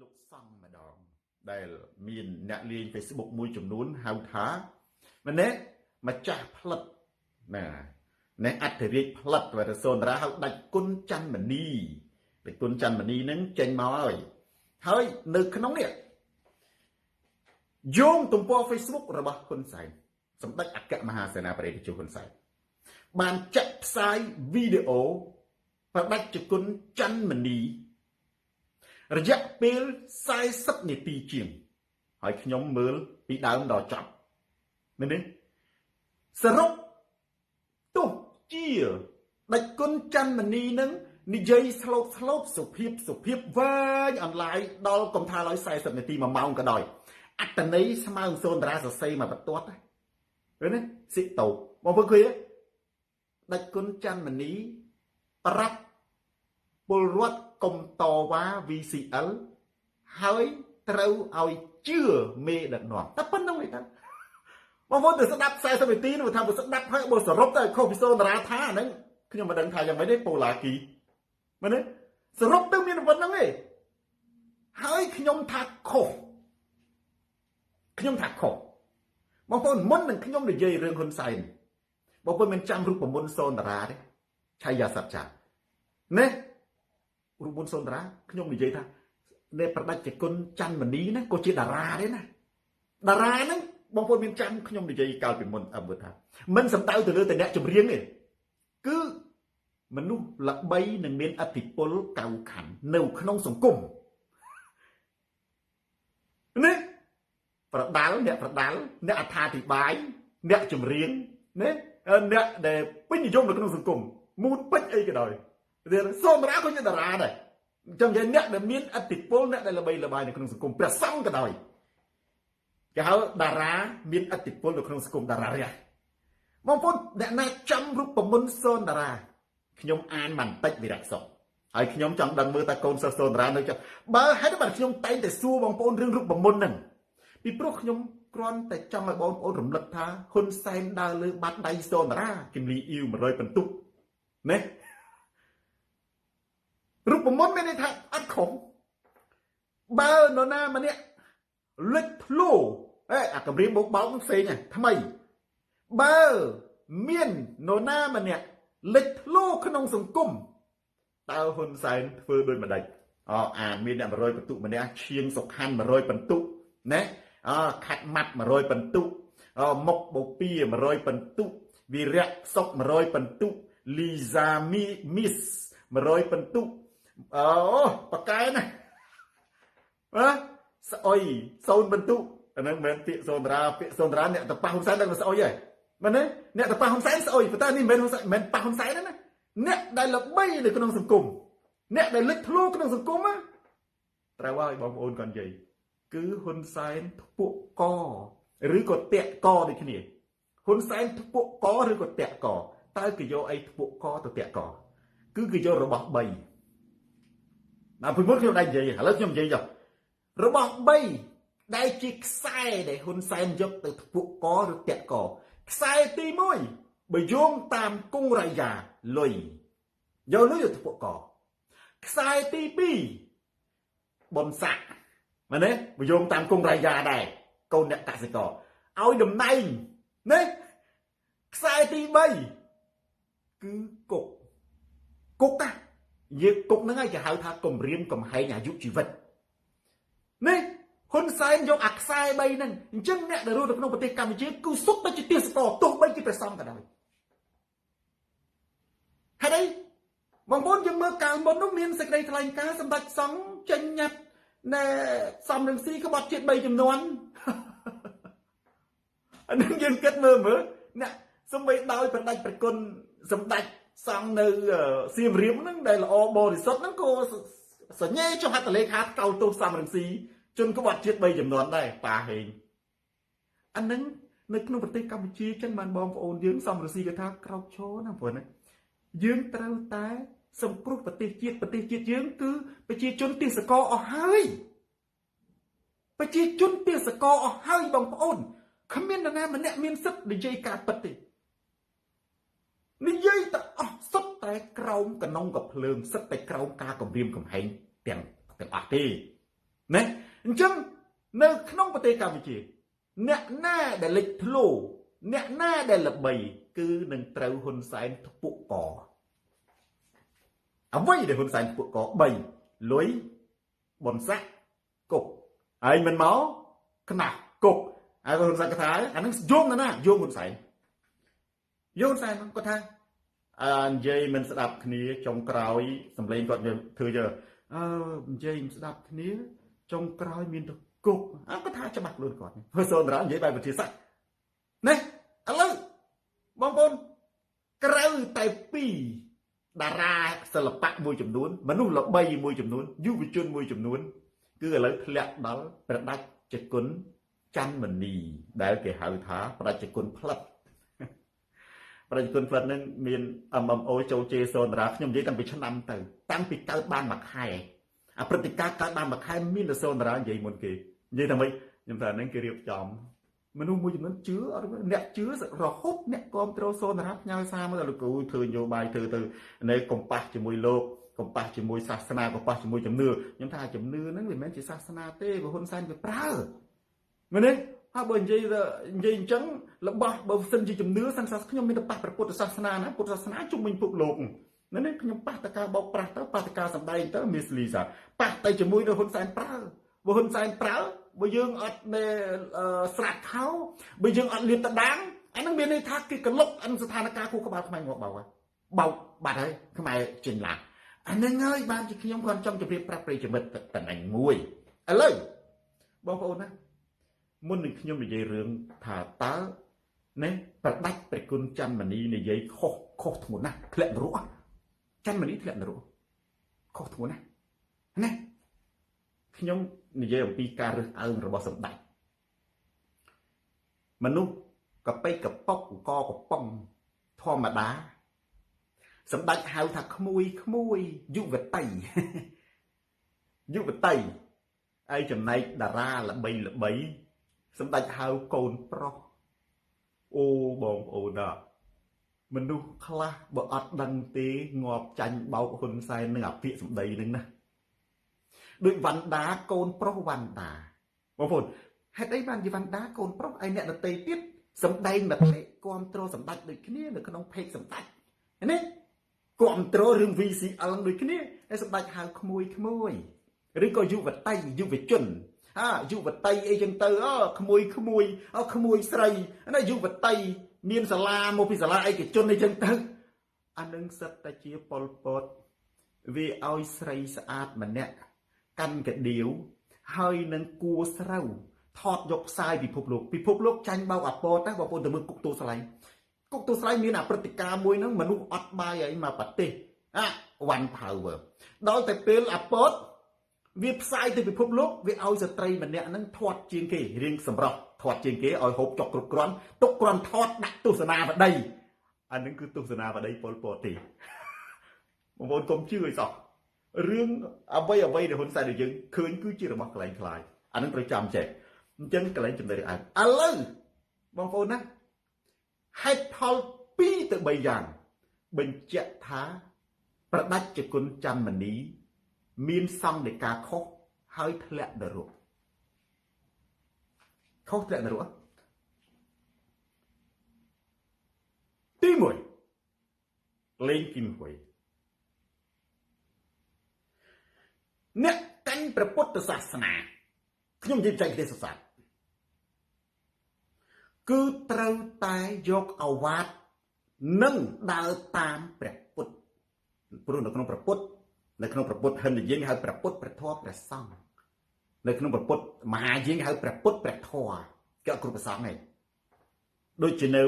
លោកសង្ឃម្ដងដែលមានអ្នកលេង Facebook មួយចំនួនហៅថាម្នាក់ម្ចាស់ផ្លិតណា អ្នកអធិរាជផ្លិតវរសូនរាហៅដាច់គុណច័ន្ទមនីដាច់គុណច័ន្ទមនីនឹងចេញមកហើយហើយនៅក្នុងនេះយោងទំព័រ Facebook របស់ហ៊ុនសែនសម្ដេចអគ្គមហាសេនាបតីជហ៊ុនសែនបានចាក់ផ្សាយវីដេអូប្រដាច់ជគុណច័ន្ទមនីរយៈពេល40នាទីជាងហើយខ្ញុំមើលពីដើមដល់ចប់មែនទេសរុបទោះជាដាច់គុណច័ន្ទមនីនឹងនិយាយស្លូតស្លូតសុភាពសុភាពវែងអន្លាយដល់កំថាឡើយ40នាទី1ម៉ោងក៏ដោយអត្តន័យស្មើសូនតារាសរសេរមកបន្ទាត់ឃើញទេសិតោបងប្អូនឃើញទេដាច់គុណច័ន្ទមនីប្រាប់ពលរដ្ឋកុំតវ៉ា VCL ហើយត្រូវឲ្យជឿមេដឹកនាំតែប៉ុណ្្នឹងឯងតាបងប្អូនទៅស្ដាប់40នាទីនោះថាបើស្ដាប់ហើយបើសរុបទៅខុសពីសូនតារាថាហ្នឹងខ្ញុំមិនដឹងថាយ៉ាងម៉េចទេប៉ូឡាគីមែនទេសរុបទៅមានប៉ុណ្្នឹងឯងហើយខ្ញុំថាខុសខ្ញុំថាខុសបងប្អូនមុននឹងខ្ញុំនិយាយរឿងហ៊ុនសែនបងប្អូនមិនចាំរូបមន្តសូនតារាទេឆៃយាសត្វចាណារូបមន្តសូនតារាខ្ញុំនិយាយថាអ្នកប្រដាច់ជាគុណច័ន្ទមនីណាក៏ជាតារាដែរណាតារាហ្នឹងបងប្អូនមានចាំខ្ញុំនិយាយកាលពីមុនអឹមថាមិនសំដៅទៅលើតែអ្នកចម្រៀងទេគឺមនុស្សល្បីនឹងមានអធិពលកៅខណ្ឌនៅក្នុងសង្គមនេះប្រដាល់អ្នកប្រដាល់អ្នកអត្ថាធិប្បាយអ្នកចម្រៀងណាអ្នកដែលពេញនិយមនៅក្នុងសង្គមមូនពេជ្រអីក៏ដោយសូមរាក៏ជាតារាដែរអញ្ចឹងនិយាយអ្នកដែលមានអធិពលអ្នកដែលល្បីល្បាញនៅក្នុងសង្គមព្រះសង្ឃក៏ដោយគេហៅតារាមានអធិពលនៅក្នុងសង្គមតារារះបងប្អូនអ្នកណាចាំរូបមន្តសូនតារាខ្ញុំអានបន្តិចវិរៈសុខហើយខ្ញុំចង់ដឹងមើលតើកូនសិស្សសូនតារានៅចុះបើហេតុបានខ្ញុំតែងតែសួរបងប្អូនរឿងរូបមន្តហ្នឹងពីព្រោះខ្ញុំគ្រាន់តែចង់ឲ្យបងប្អូនរំលឹកថាហ៊ុនសែនដើរលើបាត់ដៃសូនតារាគំលីអ៊ីវ100បន្ទុកណារូបមន្តមានន័យថាអត់ខំបើនរណាម្នាក់លេចធ្លោអេអាកម្រាមបោកបោកផ្សេងថ្មីបើមាននរណាម្នាក់លេចធ្លោក្នុងសង្គមតើហ៊ុនសែនធ្វើដូចម្ដេចអអានមានអ្នក100បន្ទុកម្នាក់ឈៀងសុខណ្ឌ100បន្ទុកណាអខាត់ម៉ាត់100បន្ទុកមុកបូព៌ា100បន្ទុកវីរៈសុក100បន្ទុកលីសាមីមីស100បន្ទុកអូប៉កែណាហ៎ស្អុយ0បន្ទុកអាហ្នឹងមិនមែនពាក្យសូនតារាពាក្យសូនតារាអ្នកតប៉ះហ៊ុនសែនដឹងថាស្អុយហ៎មែនទេអ្នកតប៉ះហ៊ុនសែនស្អុយប៉ុន្តែនេះមិនមែនហ៊ុនសែនមិនមែនប៉ះហ៊ុនសែនទេណាអ្នកដែលល្បីនៅក្នុងសង្គមអ្នកដែលលេចធ្លោក្នុងសង្គមត្រូវហើយបងប្អូនគាត់និយាយគឺហ៊ុនសែនធ្ពក់កឬក៏តាក់កដូចគ្នាហ៊ុនសែនធ្ពក់កឬក៏តាក់កតើគេយកអីធ្ពក់កទៅតាក់កគឺគេយករបស់3ដល់ពីមុនខ្ញុំដែរនិយាយឥឡូវខ្ញុំនិយាយចុះរបស់3ដែលជាខ្សែដែលហ៊ុនសែនយកទៅធ្ពក់កឬតាក់កខ្សែទី1បើយោងតាមគង់រយ៉ាលុយយកលុយទៅធ្ពក់កខ្សែទី2បុនស័កមែនទេបើយោងតាមគង់រយ៉ាដែរកូនអ្នកកសិករឲ្យតំណែងណាខ្សែទី3គឺគុកគុកណាយើងគុកហ្នឹងឯងគេហៅថាគម្រាមកំហែងអាយុជីវិតនេះហ៊ុនសែនយកអាខ្សែ3ហ្នឹងអញ្ចឹងអ្នកដែលរស់នៅក្នុងប្រទេសកម្ពុជាគឺសុទ្ធតែជាទាសករទោះបីជាព្រះសង្ឃក៏ដោយហេតុអីបងប្អូនយើងមើលកាលមុននោះមានសេចក្តីថ្លែងការណ៍សម្ដេចសង្ឃចេញញត្តិណែសំរងស៊ីក្បត់ជាតិ3ចំនួនអានឹងយើងគិតមើលមើលអ្នកសំបីដោយប្រដាច់ប្រគុណសម្ដេចសង្ឃនៅសៀមរាបហ្នឹងដែលល្អបរិសុទ្ធហ្នឹងក៏សញ្ញេចុះហត្ថលេខាកោលទោសសំរងស៊ីជនក្បត់ជាតិ3ចំនួនដែរប៉ាហេងអានឹងនៅក្នុងប្រទេសកម្ពុជាចឹងបានបងប្អូនយើងសំរងស៊ីគេថាក្រោកឈរណាព្រោះណាយើងត្រូវតែសង្គ្រោះប្រទេសជាតិប្រទេសជាតិយើងគឺប្រជាជនទេសកលអស់ហើយប្រជាជនទេសកលអស់ហើយបងប្អូនគ្មាននរណាម្នាក់មានសិទ្ធិនិយាយការពិតទេនិយាយទៅអស់សុទ្ធតែក្រោមកណ្ដុងកភ្លើងសិទ្ធតែក្រោមការគំរាមកំហែងទាំងអស់ទេ ណាអញ្ចឹងនៅក្នុងប្រទេសកម្ពុជាអ្នកណាដែលលេចធ្លោអ្នកណាដែលល្បីគឺនឹងត្រូវហ៊ុនសែនធ្ពក់កអ្វីដែលហ៊ុនសែនធ្ពក់ក3លុយបុនស័កគុកហើយមិនមកខ្នះគុកហើយហ៊ុនសែនគាត់ថាអានឹងយោងណាយោងហ៊ុនសែនយោងហ៊ុនសែនគាត់ថានិយាយមិនស្ដាប់គ្នាចុងក្រោយសម្លេងគាត់ធ្វើយើនិយាយមិនស្ដាប់គ្នាចុងក្រោយមានទៅគុកគាត់ថាច្បាស់ខ្លួនគាត់ហើយសូនតារានិយាយបែបវិទ្យាសាស្ត្រនេះឥឡូវបងប្អូនក្រៅតែពីតារាសិល្បៈមួយចំនួនមនុស្សល្បីមួយចំនួនយុវជនមួយចំនួនគឺឥឡូវធ្លាក់ដល់ព្រះតេជគុណច័ន្ទមនីដែលគេហៅថាព្រះតេជគុណផ្លិតព្រះតេជគុណផ្លិតនឹងមាន MMO ចូលជេសូនតារាខ្ញុំនិយាយតាំងពីឆ្នាំទៅតាំងពីកើតបានមួយខែអាព្រឹត្តិការណ៍កើតបានមួយខែមានតែសូនតារានិយាយមុនគេនិយាយថាម៉េចខ្ញុំថាហ្នឹងគេរៀបចំមនុស្សមួយចំនួនជឿអត់អ្នកជឿរហូតអ្នកគ្រប់គ្រងសូនតារាផ្ញើសារមកដល់លោកគ្រូធ្វើនយោបាយធ្វើទៅនៅកំប៉ះជាមួយលោកកំប៉ះជាមួយសាសនាកំប៉ះជាមួយជំនឿខ្ញុំថាជំនឿហ្នឹងវាមិនមែនជាសាសនាទេព្រោះហ៊ុនសែនវាប្រើមែនទេហើយបើនិយាយអញ្ចឹងរបស់បើសិនជាជំនឿសិនសាសខ្ញុំមានតែប៉ះព្រះពុទ្ធសាសនាណាពុទ្ធសាសនាជុំវិញពិភពលោកនេះខ្ញុំប៉ះតកាបោកប្រាស់ទៅប៉ះតកាសំដែងទៅមានស្លីសាប៉ះទៅជាមួយនឹងហ៊ុនសែនប្រើបើហ៊ុនសែនប្រើបើយើងអត់ស្រាក់ខោបើយើងអត់លៀបតដាងអានឹងមានន័យថាគេកលុកអិនស្ថានភាពគូក្បាលខ្មែរងាប់បោកហើយបោកបាត់ហើយខ្មែរចេញឡាអានឹងហើយបានជាខ្ញុំគាត់ចង់ជម្រាបប្រាប់ប្រិយមិត្តតំណែងមួយឥឡូវបងប្អូនណាមុននឹងខ្ញុំនិយាយរឿងថាតើនេះប្រដាច់ព្រះគុណច័ន្ទមនីនិយាយខុសធ្ងន់ណាស់ធ្លាក់នរកច័ន្ទមនីធ្លាក់នរកខុសធ្ងន់ណាស់ណាខ្ញុំនិយាយអំពីការរើសអើងរបស់សម្ដេចមនុស្សកប៉ិកប៉ុកកកំប៉ុងធម្មតាសម្ដេចហៅថាក្មួយក្មួយយុវតីយុវតីឯចំណែកតារាល្បីល្បីសម្ដេចហៅកូនប្រុសអូបងប្អូនណាមនុស្សខ្លះបើអត់ដឹងទេងាប់ចាញ់បោកហ៊ុនសែននឹងអាពាក្យសម្ដីនឹងណាដូចវណ្ដាកូនប្រុសវណ្ដាបងប្អូនហេតុអីបានជាវណ្ដាកូនប្រុសឯអ្នកដទៃទៀតសម្ដែងមតិគាំទ្រសម្ដេចដូចគ្នានៅក្នុងផេកសម្ដេចនេះគាំទ្ររឿង VCL ដូចគ្នាហើយសម្ដេចហៅក្មួយក្មួយឬក៏យុវតីយុវជនយុវតីអីចឹងទៅក្មួយក្មួយក្មួយស្រីណាយុវតីមានសាលាមកពីសាលាឯកជនអីចឹងទៅអានឹងសិតតែជាប៉ុលពតវាឲ្យស្រីស្អាតម្នាក់កាន់កដៀវហើយនឹងគួស្រូវថតយកផ្សាយពិភពលោកពិភពលោកចាញ់បោកអាពតតែបងប្អូនទៅមើលគុកទូស្លៃគុកទូស្លៃមានអាព្រឹត្តិការណ៍មួយហ្នឹងមនុស្សអត់បាយអីមកប្រទេស One Power ដល់តែពេលអាពតវាផ្សាយទៅពិភពលោកវាឲ្យស្ត្រីម្នាក់ហ្នឹងធាត់ជាងគេរៀងសម្រស់ធាត់ជាងគេឲ្យហូបចុកគ្រប់គ្រាន់ទុកគ្រាន់ថតដាក់ទស្សនាវដ្តីអានឹងគឺទស្សនាវដ្តីប៉ុលពតទេបងប្អូនកុំជឿឲ្យសោះរឿងអ្វីអ្វីដែលហ៊ុនសែនដែលយើងឃើញគឺជារបស់ក្លែងក្លាយអានឹងត្រូវចាំចេះអញ្ចឹងកន្លែងចំណុចឯងឥឡូវបងប្អូនណាហេតុផល2ទៅ3យ៉ាងបញ្ជាក់ថាប្រដាច់ជគុណច័ន្ទមនីមានសង្ឃនៃការខុសហើយធ្លាក់នរកខុសធ្លាក់នរកទី1លេងគីមហុយអ្នកកាន់ព្រះពុទ្ធសាសនាខ្ញុំនិយាយចែកទេសសាស្ត្រគឺត្រូវតែយកអាវាតនិងដើរតាមព្រះពុទ្ធព្រោះនៅក្នុងព្រះពុទ្ធនៅក្នុងព្រះពុទ្ធហិណ្ឌយានហៅព្រះពុទ្ធព្រះធម៌ព្រះសង្ឃនៅក្នុងព្រះពុទ្ធមហាយានហៅព្រះពុទ្ធព្រះធម៌គេអត់គ្រប់ព្រះសង្ឃទេដូចជានៅ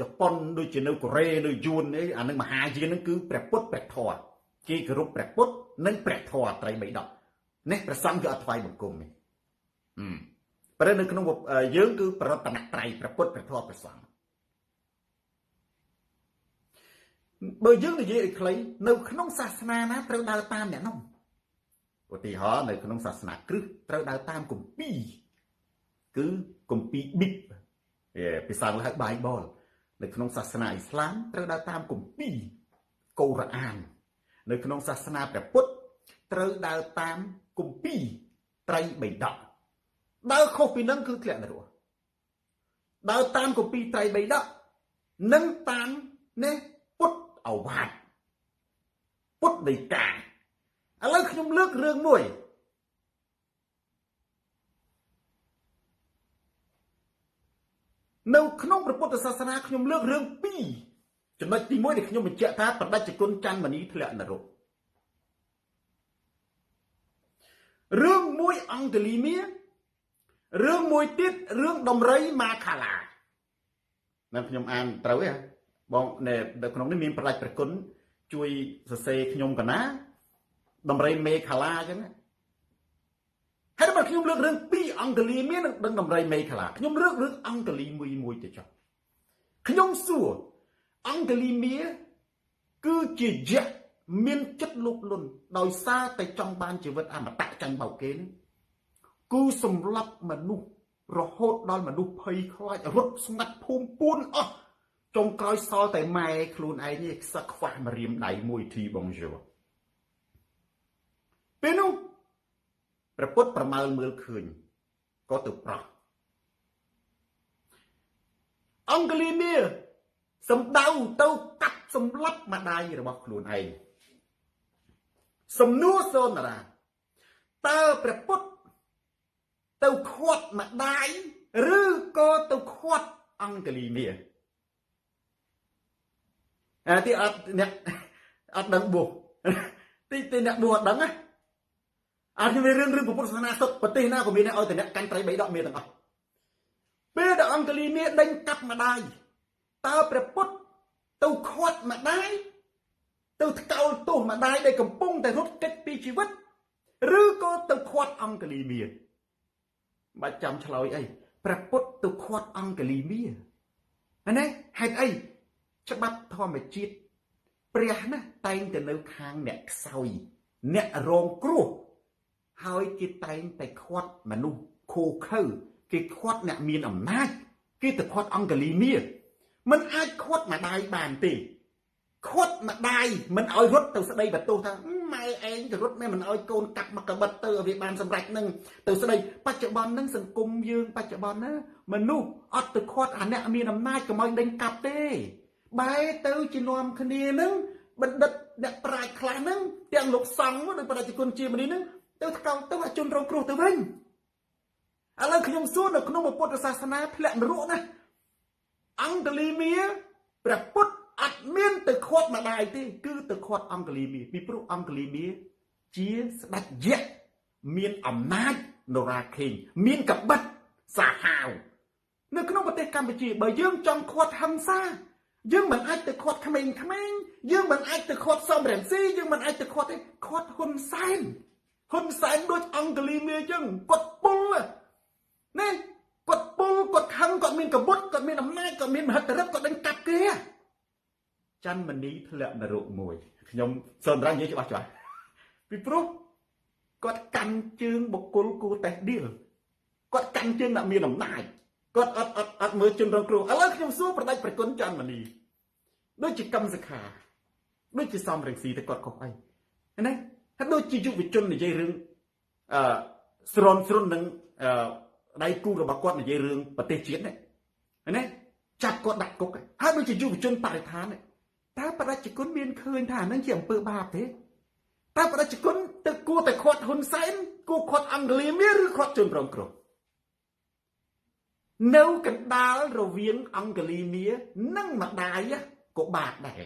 ជប៉ុនដូចជានៅកូរ៉េនៅយួនអីអានឹងមហាយានហ្នឹងគឺព្រះពុទ្ធព្រះធម៌គេគោរពព្រះពុទ្ធនិងព្រះធម៌ត្រីបីដកនេះព្រះសង្ឃគឺអត់ថ្វាយបង្គំទេប៉ុន្តែនៅក្នុងយើងគឺប្រតនត្រ័យព្រះពុទ្ធព្រះធម៌ព្រះសង្ឃបើយើងនិយាយឲ្យខ្លីនៅក្នុងសាសនាណាត្រូវដើរតាមអ្នកនោះឧទាហរណ៍នៅក្នុងសាសនាគ្រឹះត្រូវដើរតាមគម្ពីរគឺគម្ពីរប៊ីបភាសាអង់គ្លេសហៅ Bible នៅក្នុងសាសនាអ៊ីស្លាមត្រូវដើរតាមគម្ពីរកូរ៉ាននៅក្នុងសាសនាព្រះពុទ្ធត្រូវដើរតាមគម្ពីរ ត្រៃបិដកដើរខុសពីនឹងគឺធ្លាក់នរកដើរតាមគម្ពីរត្រៃបិដកនិងតាមនេះពុទ្ធអវាទពុទ្ធដីកាឥឡូវខ្ញុំលើករឿងមួយនៅក្នុងព្រះពុទ្ធសាសនាខ្ញុំលើករឿងពីរចំណុចទី1ដែលខ្ញុំបញ្ជាក់ថាបដិជគុណច័ន្ទមនីធ្លាក់នរករឿងមួយអង្គលីមារឿងមួយទៀតរឿងដំរីម៉ាខាឡានឹងខ្ញុំអានត្រូវទេបងនៅក្នុងនេះមានប្រដាច់ប្រគុណជួយសរសេរខ្ញុំកណាដំរីមេខាឡាអញ្ចឹងហើយបើខ្ញុំលើករឿងពីរអង្គលីមាននិងដំរីមេខាឡាខ្ញុំលើករឿងអង្គលីមួយមួយទៅចុះខ្ញុំសួរអង្គលីមាគឺជាយៈមានចិត្តលោភលន់ដោយសារតែចង់បានជីវិតអមតៈចាញ់បោកគេនេះគូសម្លាប់មនុស្សរហូតដល់មនុស្សភ័យខ្លាចរត់ស្ងាត់ភូមិពួនអស់ចុងក្រោយសល់តែម៉ែខ្លួនឯងនេះខ្សឹកខ្វះម្រាមដៃមួយធីបងយល់ពេលនោះព្រះពុទ្ធប្រមើលមើលឃើញក៏ទៅប្រោះអង្គលីមាសំដៅទៅកាត់សម្លាប់ម្ដាយរបស់ខ្លួនឯងសំណួរសូនរាតើព្រះពុទ្ធទៅខាត់ម្ដាយឬក៏ទៅខាត់អង្គលីមាអាទីអត់អ្នកអត់ដឹងបួសទីអ្នកបួសអត់ដឹងណាអត់មានរឿងពុទ្ធសាសនាសុទ្ធប្រទេសណាក៏មានឲ្យតែអ្នកកាន់ត្រៃបីដកមានទាំងអស់ពេលដែលអង្គលីមាដេញកាប់ម្ដាយតើព្រះពុទ្ធទៅខាត់ម្ដាយទៅថ្កោលទោសម្ដាយដែលកំពុងតែរត់គេចពីជីវិតឬក៏ទៅខាត់អង្គលីមាបាច់ចាំឆ្លើយអីព្រះពុទ្ធទៅខាត់អង្គលីមាណាហេតុអីច្បាប់ធម្មជាតិព្រះណាតែងតែនៅខាងអ្នកខ្សោយអ្នករងគ្រោះហើយគេតែងតែខាត់មនុស្សខូខើគេខាត់អ្នកមានអំណាចគេទៅខាត់អង្គលីមាមិនអាចខាត់ម្ដាយបានទេខាត់ម្ដាយមិនឲ្យរត់ទៅស្ដីបន្ទោសថាម៉ែឯងទៅរត់ម៉ែមិនឲ្យកូនកាប់មកកបិតទៅឲ្យវាបានសម្រេចនឹងទៅស្ដីបច្ចុប្បន្ននឹងសង្គមយើងបច្ចុប្បន្នណាមនុស្សអត់ទៅខាត់អាអ្នកមានអំណាចកុំឲ្យដេញកាប់ទេបែរទៅជានាំគ្នានឹងបណ្ឌិតអ្នកប្រាជ្ញខ្លះនឹងទាំងលោកសង្ឃដោយប្រជាជនជាមនីនឹងទៅថ្កោលទៅឲ្យជនរងគ្រោះទៅវិញឥឡូវខ្ញុំសួរនៅក្នុងពុទ្ធសាសនាធ្លាក់នរកណាអង្គលីមាព្រះពុទ្ធអត់មានទៅខាត់ម្ដាយទេគឺទៅខាត់អង្គលីមាពីព្រោះអង្គលីមាជាស្ដេចយក្សមានអំណាចនរាខេងមានកបិតសាហាវនៅក្នុងប្រទេសកម្ពុជាបើយើងចង់ខាត់ហិង្សាយើងមិនអាចទៅខាត់ក្មេងៗយើងមិនអាចទៅខាត់សំរងស៊ីយើងមិនអាចទៅខាត់ទេខាត់ហ៊ុនសែនហ៊ុនសែនដូចអង្គលីមាអញ្ចឹងគាត់ពុលណាគាត់ពុលគាត់ខឹងគាត់មានកបុតគាត់មានអំណាចគាត់មានមហិទ្ធិឫទ្ធិគាត់ដេញកាប់គេច័ន្ទមនីធ្លាក់នរកមួយខ្ញុំសូមរងនិយាយច្បាស់ច្បាស់ពីព្រោះគាត់កាន់ជើងបុគ្គលគូតេះឌីលគាត់កាន់ជើងអ្នកមានអំណាចគាត់អត់មើលជនរងគ្រោះឥឡូវខ្ញុំសួរប្រដេចប្រគុណច័ន្ទមនីដូចជាកម្មសខាដូចជាសំរងស៊ីតែគាត់ខុសអីណាហើយដូចជាយុវជននិយាយរឿងអឺស្រន់ស្រន់នឹងអឺដៃគូរបស់គាត់និយាយរឿងប្រទេសជាតិណាចាប់គាត់ដាក់គុកហើយដូចជាយុវជនបរិស្ថានតើបដិជគុណមានឃើញថានឹងជាអំពើបាបទេតើបដិជគុណទៅគួរតែខាត់ហ៊ុនសែនគួរខាត់អង់គ្លេសមានឬខាត់ជនរងគ្រោះនៅកណ្ដាលរវាងអង្គលីមានិងម្ដាយក៏បាបដែរ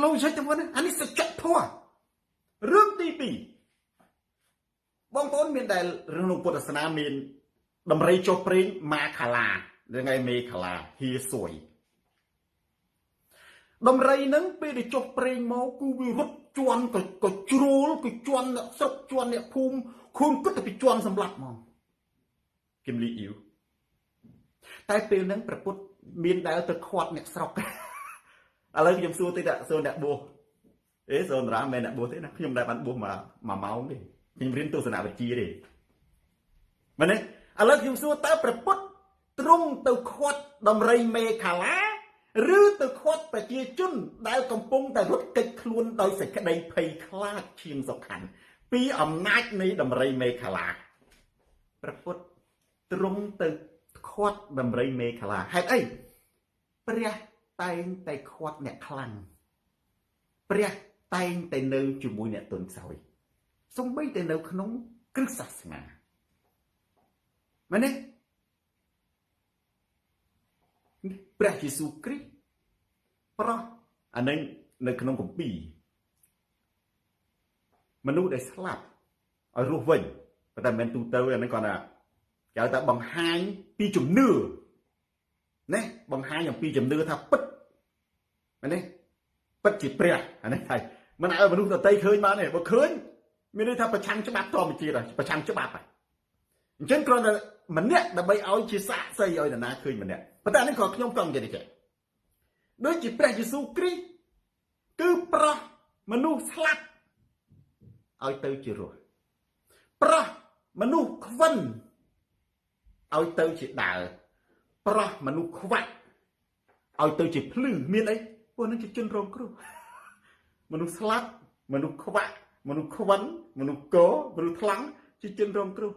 លោកចេះតែណាអានេះសច្ចធម៌រឿងទី2បងប្អូនមានដែលរឿងក្នុងពុទ្ធសាសនាមានដំរីចុះព្រេងម៉ាខាឡារឿងឯមេខាឡាហៀសួយដំរីនឹងពេលដែលចុះព្រេងមកគូវារត់ជន់ក៏ជ្រុលក៏ជន់អ្នកស្រុកជន់អ្នកភូមិខូនគិតតែពីជន់សម្លាប់មកគឹមលីអ៊ីវតែពេលហ្នឹងព្រះពុទ្ធមានដែលទៅខាត់អ្នកស្រុកឥឡូវខ្ញុំសួរតិចសួរអ្នកបួសអេសូនរាមិនអ្នកបួសទេណាខ្ញុំដែលបានបួសមួយម៉ោងទេខ្ញុំរៀនទស្សនវិជ្ជាទេមែនទេឥឡូវខ្ញុំសួរតើព្រះពុទ្ធទ្រង់ទៅខាត់ដំរីមេខាឡា ឬទៅខាត់ប្រជាជនដែលកំពុងតែរត់គេចខ្លួនដោយសេចក្តីភ័យខ្លាចឈៀងសុខណ្ឌពីអំណាចនៃដំរីមេខលាព្រះពុទ្ធទ្រង់ទៅខាត់ដំរីមេខលាហេតុអីព្រះតែងតែខាត់អ្នកខ្លាំងព្រះតែងតែនៅជាមួយអ្នកទន់ខ្សោយសំបីតែនៅក្នុងគ្រឹះសាសនាមែនទេព្រះយេស៊ូវគ្រីស្ទប្រោះអានឹងនៅក្នុងគម្ពីរមនុស្សដែលស្លាប់ឲ្យរស់វិញប៉ុន្តែមិនមែនទូទៅអានឹងគាត់ថាគេឲ្យតែបង្ហាញពីជំនឿណាបង្ហាញអំពីជំនឿថាពិតមែនទេពិតជាព្រះអានេះហើយមិនឲ្យមនុស្សដទៃឃើញបានទេបើឃើញមានន័យថាប្រឆាំងច្បាប់ធម្មជាតិហើយប្រឆាំងច្បាប់ហើយអញ្ចឹងគ្រាន់តែម្នាក់ដើម្បីឲ្យជាសាក្សីឲ្យនរណាឃើញម្នាក់ប៉ុន្តែអានេះក៏ខ្ញុំចង់និយាយនេះដូចជាព្រះយេស៊ូវគ្រីស្ទគឺប្រោះមនុស្សស្លាប់ឲ្យទៅជារស់ប្រោះមនុស្សខ្វិនឲ្យទៅជាដើរប្រោះមនុស្សខ្វាក់ឲ្យទៅជាភ្លឺមានអីពួកនឹងជាជនរងគ្រោះមនុស្សស្លាប់មនុស្សខ្វាក់មនុស្សខ្វិនមនុស្សកមនុស្សថ្លង់ជាជនរងគ្រោះ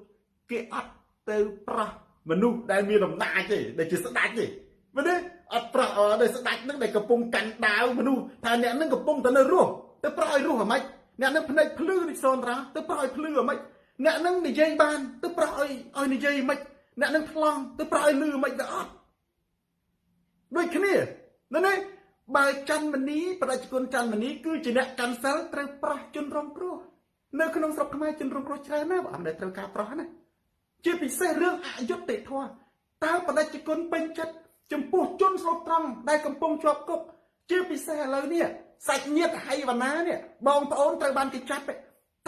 គេអត់ទៅប្រោះមនុស្សដែលមានអំណាចទេដែលជាស្ដេចទេមែនទេអត់ប្រោះដែលស្ដេចនឹងដែលកំពុងកាន់ដាវមនុស្សថាអ្នកនឹងកំពុងតែនៅរស់ទៅប្រោះឲ្យរស់ហ្មងអ្នកនឹងភ្នែកភ្លឺដូចសូនរ៉ាទៅប្រោះឲ្យភ្លឺហ្មងអ្នកនឹងនិយាយបានទៅប្រោះឲ្យនិយាយហ្មងអ្នកនឹងថ្លង់ទៅប្រោះឲ្យលឺហ្មងទៅអត់ដូចគ្នាណាបើច័ន្ទមនីប្រជាជនច័ន្ទមនីគឺជាអ្នកកាន់សិលត្រូវប្រោះជនរងគ្រោះនៅក្នុងស្រុកខ្មែរជនរងគ្រោះច្រើនណាស់បងដែលត្រូវការប្រោះណាជាពិសេសរឿងអយុត្តិធម៌តើប្រជាជនពេញចិត្តចំពោះជនស្លូតត្រង់ដែលកំពុងជាប់គុកជាពិសេសឥឡូវនេះសាច់ញាតិហៃវណ្ណានេះបងប្អូនត្រូវបានគេចាប់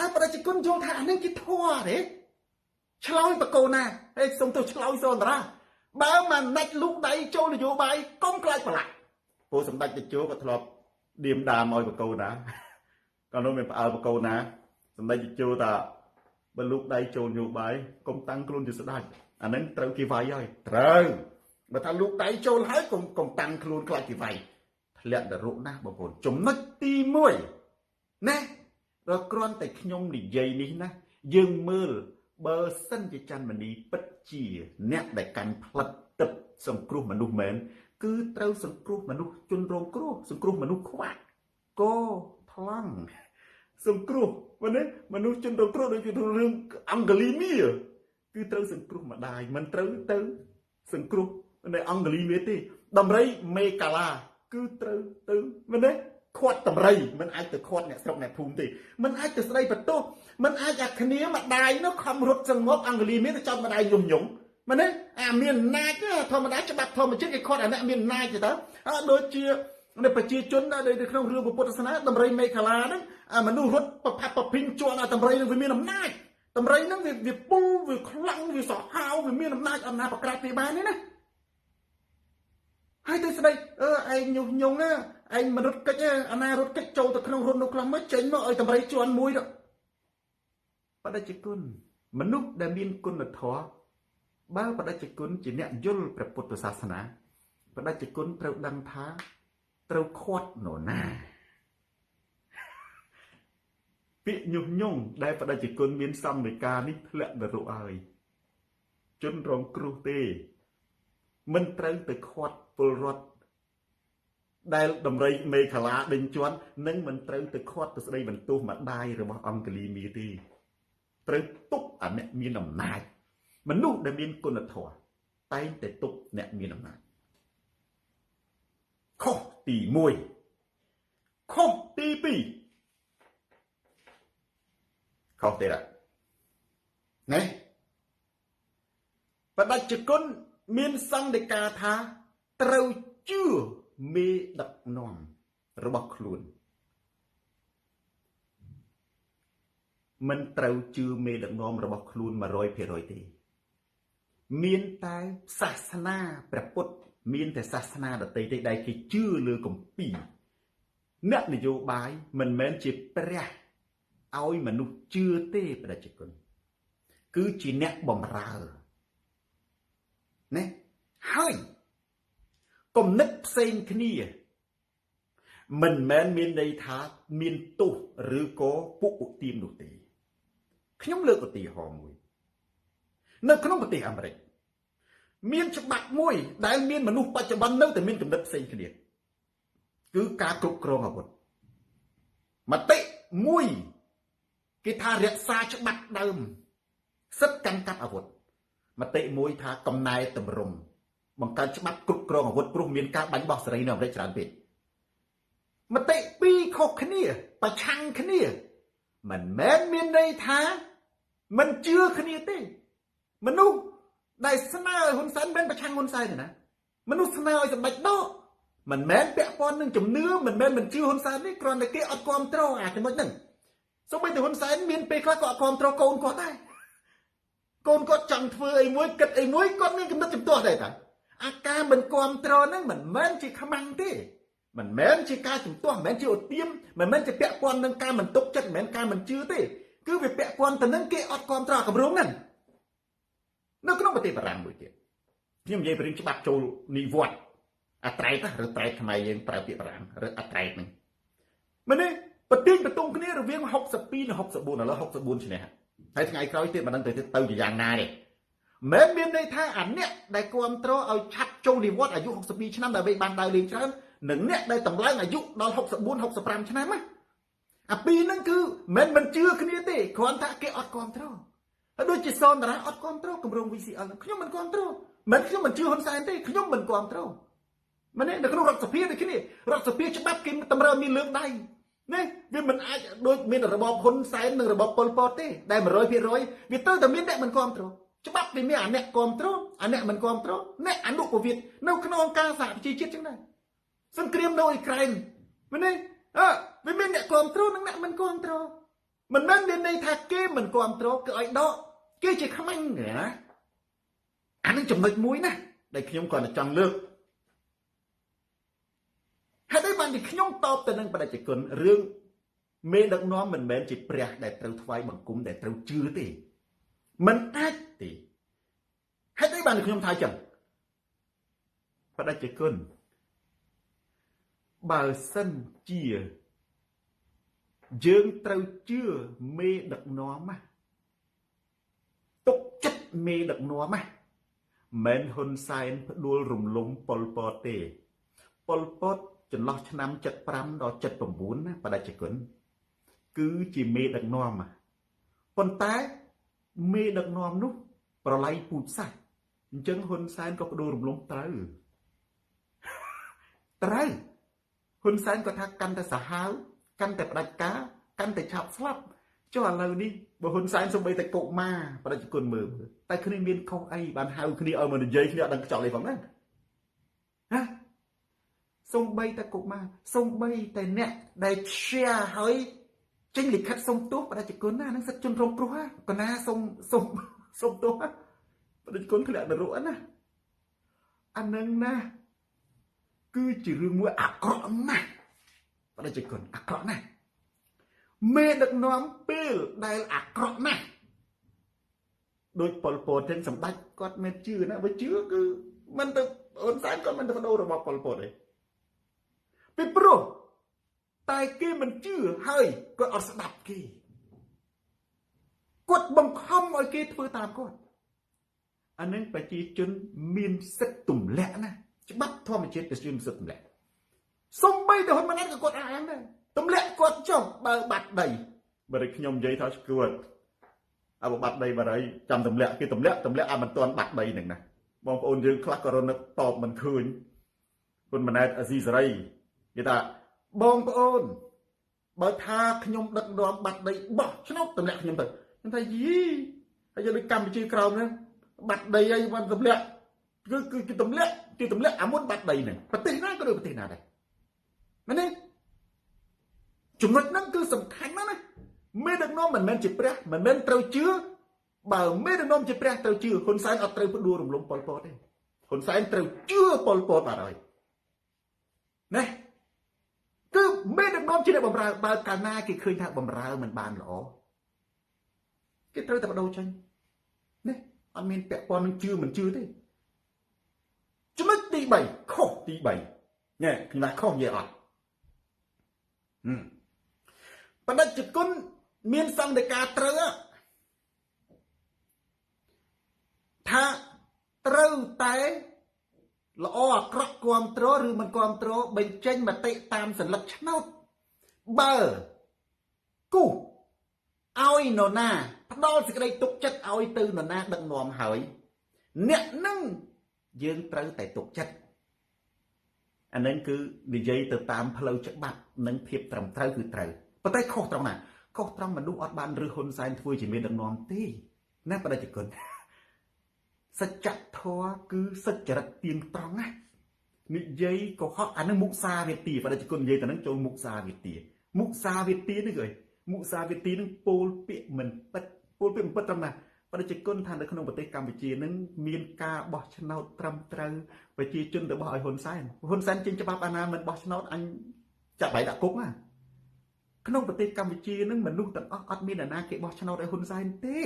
តើប្រជាជនយល់ថាអានេះជាធម៌ទេឆ្លើយបកូនណាហេសុំទៅឆ្លើយសូនតារាបើមិនណាច់លូកដៃចូលនយោបាយកុំខ្លាចប្រឡាក់ព្រោះសម្ដេចតេជោក៏ធ្លាប់ឌៀមដាមឲ្យបកូនណាកាលនោះមានផ្អើលបកូនណាសម្ដេចតេជោថាបើលូកដៃចូលនយោបាយកុំតាំងខ្លួនជាស្ដេចអានឹងត្រូវគេវាយហើយត្រូវបើថាលូកដៃចូលហើយកុំតាំងខ្លួនខ្លាចគេវាយធ្លាក់នរកណាស់បងប្អូនចំណុចទី1ណាដល់គ្រាន់តែខ្ញុំនិយាយនេះណាយើងមើលបើសិនជាច័ន្ទមនីពិតជាអ្នកដែលកាន់ផ្លិតទឹកសង្គ្រោះមនុស្សមែនគឺត្រូវសង្គ្រោះមនុស្សជនរងគ្រោះសង្គ្រោះមនុស្សខ្វាក់កថ្លង់សង្គ្រោះមែនទេមនុស្សជនរងគ្រោះដូចជារឿងអង្គលីមៀគឺត្រូវសង្គ្រោះម្ដាយមិនត្រូវទៅសង្គ្រោះនៅអង្គលីមៀទេដំរីមេកាឡាគឺត្រូវទៅមែនទេខាត់ដំរីមិនអាចទៅខាត់អ្នកស្រុកអ្នកភូមិទេមិនអាចទៅស្ដីបន្ទោសមិនអាចអាគ្នាម្ដាយនោះខំរត់សងប់អង្គលីមៀទៅចាប់ម្ដាយញុះញង់មែនទេអាមានអំណាចធម្មតាច្បាប់ធម្មជាតិគេខាត់អាអ្នកមានអំណាចទេតើដូចជានៅប្រជាជនដែលនៅក្នុងរឿងពុទ្ធសាសនាដំរីមេខលាហ្នឹងអាមនុស្សរត់ប្រផាប់ប្រភីងជាន់អាដំរីនឹងវាមានអំណាចដំរីហ្នឹងវាពូវាខ្លាំងវាសាហាវវាមានអំណាចអំណាចប្រក្រាបពីបានទេណាហើយទៅស្ដីឯងញុះញង់ណាឯងមិនរត់កិច្ចអាណារត់កិច្ចចូលទៅក្នុងរត់នោះខ្លះមកចេញមកឲ្យដំរីជាន់មួយទៅបដិជគុណមនុស្សដែលមានគុណធម៌បើបដិជគុណជាអ្នកយល់ព្រះពុទ្ធសាសនាបដិជគុណត្រូវដឹងថាត្រូវខាត់នរណាពាក្យញុះញង់ដែលបដិជគុណមានសង្ឃនិកានេះធ្លាក់នរកហើយជនរងគ្រោះទេមិនត្រូវទៅខាត់ពលរដ្ឋដែលដំរីមេខលាដេញជន់និងមិនត្រូវទៅខាត់ទៅស្ដីបន្ទោសម្ដាយរបស់អង្គលីមីទេត្រូវទប់អាអ្នកមានអំណាចមនុស្សដែលមានគុណធម៌តែងតែទប់អ្នកមានអំណាចខុសទី1ខុសទី2ខុសទេណាបដិជគុណមានសង្ឃដីកាថាត្រូវជឿមេដឹកនាំរបស់ខ្លួនមិនត្រូវជឿមេដឹកនាំរបស់ខ្លួន 100% ទេមានតែសាសនាព្រះពុទ្ធមានតែសាសនាដទៃទេដែលគេជឿលើគម្ពីរអ្នកនយោបាយមិនមែនជាព្រះឲ្យមនុស្សជឿទេប្រជាជនគឺជាអ្នកបំរើណាហើយ គំនិតផ្សេងគ្នាមិនមែនមានន័យថាមានទោសឬក៏ពួកឧទាមនោះទេខ្ញុំលើកឧទាហរណ៍មួយនៅក្នុងប្រទេសអាមេរិកមានច្បាប់មួយដែលមានមនុស្សបច្ចុប្បន្ននៅតែមានគំនិតផ្សេងគ្នាគឺការគ្រប់គ្រងអាវុធមតិមួយគេថារក្សាច្បាប់ដើមសិទ្ធិកាន់កាប់អាវុធមតិមួយថាកំណែតម្រង់បង្កើតច្បាប់គ្រប់គ្រងអាវុធព្រោះមានការបាញ់បោះសេរីនៅអាមេរិកច្រើនពេកមតិពីរខុសគ្នាប្រឆាំងគ្នាមិនមែនមានន័យថាមិនជឿគ្នាទេមនុស្សដែលស្នើឲ្យហ៊ុនសែនមិនប្រឆាំងហ៊ុនសែនទេណាមនុស្សស្នើឲ្យសម្ដេចដកមិនមែនពាក់ព័ន្ធនឹងជំនឿមិនមែនមិនជឿហ៊ុនសែនទេគ្រាន់តែគេអត់គ្រប់គ្រងអាចំណុចហ្នឹងសូម្បីតែហ៊ុនសែនមានពេលខ្លះក៏អត់គ្រប់គ្រងកូនគាត់ដែរកូនគាត់ចង់ធ្វើអីមួយគិតអីមួយគាត់មានគំនិតជំទាស់ដែរតាអាការមិនគ្រប់គ្រងហ្នឹងមិនមែនជាខ្មាំងទេមិនមែនជាការជំទាស់មិនមែនជាឧទាមមិនមែនជាពាក់ព័ន្ធនឹងការមិនទុកចិត្តមិនមែនការមិនជឿទេគឺវាពាក់ព័ន្ធទៅនឹងគេអត់គ្រប់គ្រងគម្រោងហ្នឹងនៅក្នុងប្រទេសបារាំងមួយទៀតខ្ញុំនិយាយពីរឿងច្បាប់ចូលនិវត្តន៍អាត្រែតឬត្រែតខ្មែរយើងប្រើពាក្យបារាំងឬអាត្រែតហ្នឹងមែនទេប្រទៀងប្រទងគ្នារវាង62និង64ឥឡូវ64ឆ្នាំហើយថ្ងៃក្រោយទៀតមិនដឹងទៅជាយ៉ាងណាទេមិនមានន័យថាអាអ្នកដែលគ្រប់គ្រងឲ្យឆាប់ចូលនិវត្តន៍អាយុ62ឆ្នាំដើម្បីបានដើរលេងច្រើននិងអ្នកដែលតម្លើងអាយុដល់64 65ឆ្នាំណាអាពីរហ្នឹងគឺមិនជឿគ្នាទេគ្រាន់តែគេអត់គ្រប់គ្រងហើយដូចជាសនតារាអត់គ្រប់គ្រងគម្រោង VCL ខ្ញុំមិនគ្រប់គ្រងមិនខ្ញុំមិនជឿហ៊ុនសែនទេខ្ញុំមិនគ្រប់គ្រងមែនទេនៅក្នុងរដ្ឋសភាដូចគ្នារដ្ឋសភាច្បាប់គេតម្រូវមានលើកដៃនេះវាមិនអាចដូចមានរបបហ៊ុនសែននិងរបបប៉ុលពតទេដែល100%វាត្រូវតែមានអ្នកមិនគ្រប់គ្រងច្បាប់វាមានអាអ្នកគ្រប់គ្រងអាអ្នកមិនគ្រប់គ្រងអ្នកអនុប្រវេតនៅក្នុងអង្គការសហប្រជាជាតិចឹងដែរសង្គ្រាមនៅអ៊ុយក្រែនមែនទេអើវាមានអ្នកគ្រប់គ្រងនិងអ្នកមិនគ្រប់គ្រងមិនមែនមានន័យថាគេមិនគ្រប់គ្រងគឺឲ្យដកគេជាខ្មាញ់ណាអានឹងចំណុចមួយណាដែលខ្ញុំគ្រាន់តែចង់លើកហេតុអីបានជាខ្ញុំតបទៅនឹងបដិជនរឿងមេដឹកនាំមិនមែនជាព្រះដែលត្រូវថ្វាយបង្គំដែលត្រូវជឿទេមិនអាចទេហេតុអីបានខ្ញុំថាចឹងបដិជនបើសិនជាយើងត្រូវជឿមេដឹកនាំណាទុកចិត្តមេដឹកនាំណាមិនហ៊ុនសែនផ្ដួលរំលំប៉ុលពតទេប៉ុលពតចន្លោះឆ្នាំ75ដល់79ណាបដិជនគឺជាមេដឹកនាំប៉ុន្តែមេដឹកនាំនោះប្រឡ័យពូជសាសន៍អញ្ចឹងហ៊ុនសែនក៏ផ្ដួលរំលំត្រូវត្រូវហ៊ុនសែនក៏ថាកាន់តែសាហាវកាន់តែផ្ដាច់ការកាន់តែឆាប់ស្លាប់ចុះឥឡូវនេះបើហ៊ុនសែនសំបីតែកុមារបដិជនមើលតែគ្នាមានខុសអីបានហៅគ្នាឲ្យមកនិយាយគ្នាអត់ដឹងខ្ចប់អីផងណាហ៎សំបីតែកុមារសំបីតែអ្នកដែល share ហើយចេញលិខិតសុំទោសបដិជនណានឹងសិទ្ធិជនរងគ្រោះកណាសុំសុំសុំទោសបដិជនធ្លាក់នរកណាអានឹងណាគឺជារឿងមួយអាក្រក់ណាស់បដិជនអាក្រក់ណាស់មេដឹកនាំពេលដែលអាក្រក់ណាស់ដោយប៉ុលពតទាំងសម្ដេចគាត់មិនជឿណាបើជឿគឺមិនទៅហ៊ុនសែនគាត់មិនទៅបដូររបបប៉ុលពតទេពីព្រោះតែគេមិនជឿហើយគាត់អត់ស្ដាប់គេគាត់បង្ខំឲ្យគេធ្វើតាមគាត់អានឹងប្រជាជនមានសិទ្ធិទម្លាក់ណាច្បាប់ធម្មជាតិប្រជាជនមានសិទ្ធិទម្លាក់សំបីទៅហ៊ុនម៉ាណែតក៏គាត់អានដែរទម្លាក់គាត់ចុះបើបាត់ដីបើខ្ញុំនិយាយថាឈួតអើបាត់ដីបារីចាំទម្លាក់គេទម្លាក់អាមិនទាន់បាត់ដីហ្នឹងណាបងប្អូនយើងខ្លះក៏រនឹកតបមិនឃើញហ៊ុនម៉ាណែតអាស៊ីសេរីគេថាបងប្អូនបើថាខ្ញុំដឹកនាំបាត់ដីបោះឆ្នោតទម្លាក់ខ្ញុំទៅខ្ញុំថាយីហើយយើងដូចកម្ពុជាក្រោមហ្នឹងបាត់ដីអីមិនទម្លាក់គឺគេទម្លាក់គេទម្លាក់អាមុនបាត់ដីហ្នឹងប្រទេសណាក៏ដូចប្រទេសណាដែរមែនទេចំណុចហ្នឹងគឺសំខាន់ណាស់ណាមេដឹកនាំមិនមែនជាព្រះមិនមែនត្រូវជឿបើមេដឹកនាំជាព្រះត្រូវជឿហ៊ុនសែនអត់ត្រូវផ្ដួលរំលំប៉ុលពតទេហ៊ុនសែនត្រូវជឿប៉ុលពតបាត់ហើយណាគឺមេដឹកនាំជាអ្នកបម្រើបើកាលណាគេឃើញថាបម្រើមិនបានល្អគេត្រូវតែបដូរចេញនេះអត់មានពាក់ព័ន្ធនឹងជឿមិនជឿទេចំណុចទី3 ខុសទី3ញ៉ែខ្ញុំថាខុសនិយាយអត់បដិជគុណមានសង្ឃដីកាត្រូវថាត្រូវតែល្អអាក្រក់គ្រប់គ្រងឬមិនគ្រប់គ្រងបញ្ចេញមតិតាមសន្លឹកឆ្នោតបើគូឲ្យនរណាផ្ដល់សេចក្តីទុកចិត្តឲ្យទៅនរណាដឹកនាំហើយអ្នកនឹងយើងត្រូវតែទុកចិត្តអានឹងគឺនិយាយទៅតាមផ្លូវច្បាប់និងភាពត្រឹមត្រូវគឺត្រូវប៉ុន្តែខុសត្រង់ណាខុសត្រង់មនុស្សអត់បានឬហ៊ុនសែនធ្វើជាមេដឹកនាំទេណាបដិជគុណសច្ចធម៌គឺសច្ចរិតទៀងត្រង់ណានិយាយកុហកអានឹងមុសាវាទាបដិជគុណនិយាយទៅនឹងចូលមុសាវាទាមុសាវាទានេះគឺអីមុសាវាទានឹងពោលពាក្យមិនពិតពោលពាក្យមិនពិតត្រឹមណាបដិជគុណថានៅក្នុងប្រទេសកម្ពុជានឹងមានការបោះឆ្នោតត្រឹមត្រូវប្រជាជនទៅបោះឲ្យហ៊ុនសែនហ៊ុនសែនចេញច្បាប់អាណាមិនបោះឆ្នោតអញចាប់បាយដាក់គុកណាក្នុងប្រទេសកម្ពុជានឹងមនុស្សទាំងអស់អត់មានអាណាគេបោះឆ្នោតឲ្យហ៊ុនសែនទេ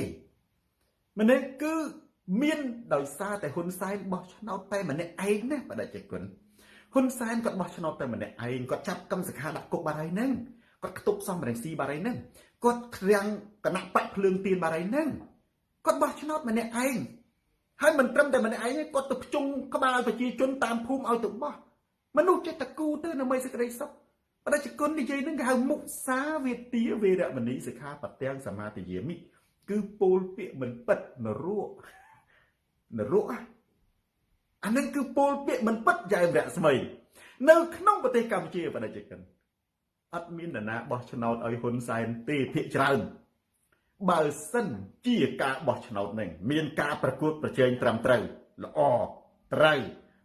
ម្នេះគឺមានដោយសារតែហ៊ុនសែនបោះឆ្នោតតែម្នាក់ឯងណាបដិជគុណហ៊ុនសែនគាត់បោះឆ្នោតតែម្នាក់ឯងគាត់ចាប់កឹមសុខាដាក់គុកបាត់ហើយហ្នឹងគាត់ខ្ទប់សំរងស៊ីបាត់ហើយហ្នឹងគាត់ឃ្រាំងគណៈបកភ្លើងទៀនបាត់ហើយហ្នឹងគាត់បោះឆ្នោតម្នាក់ឯងហើយមិនត្រឹមតែម្នាក់ឯងទេគាត់ទៅភ្ជង់ក្បាលប្រជាជនតាមភូមិឲ្យទៅបោះមនុស្សចេះតែគូទៅដើម្បីសេចក្តីសុខបដិជគុណនិយាយនឹងគេហៅមុសាវាទាវេរមណីសិក្ខាបទាំងសមាទិយាមិគឺពោលពាក្យមិនពិតនរកនរកអានឹងគឺពោលពាក្យមិនពិតយ៉ែមរស្មីនៅក្នុងប្រទេសកម្ពុជាបដិជគុណអត់មាននរណាបោះឆ្នោតឲ្យហ៊ុនសែនទេភាគច្រើនបើសិនជាការបោះឆ្នោតនឹងមានការប្រកួតប្រជែងត្រឹមត្រូវល្អត្រូវ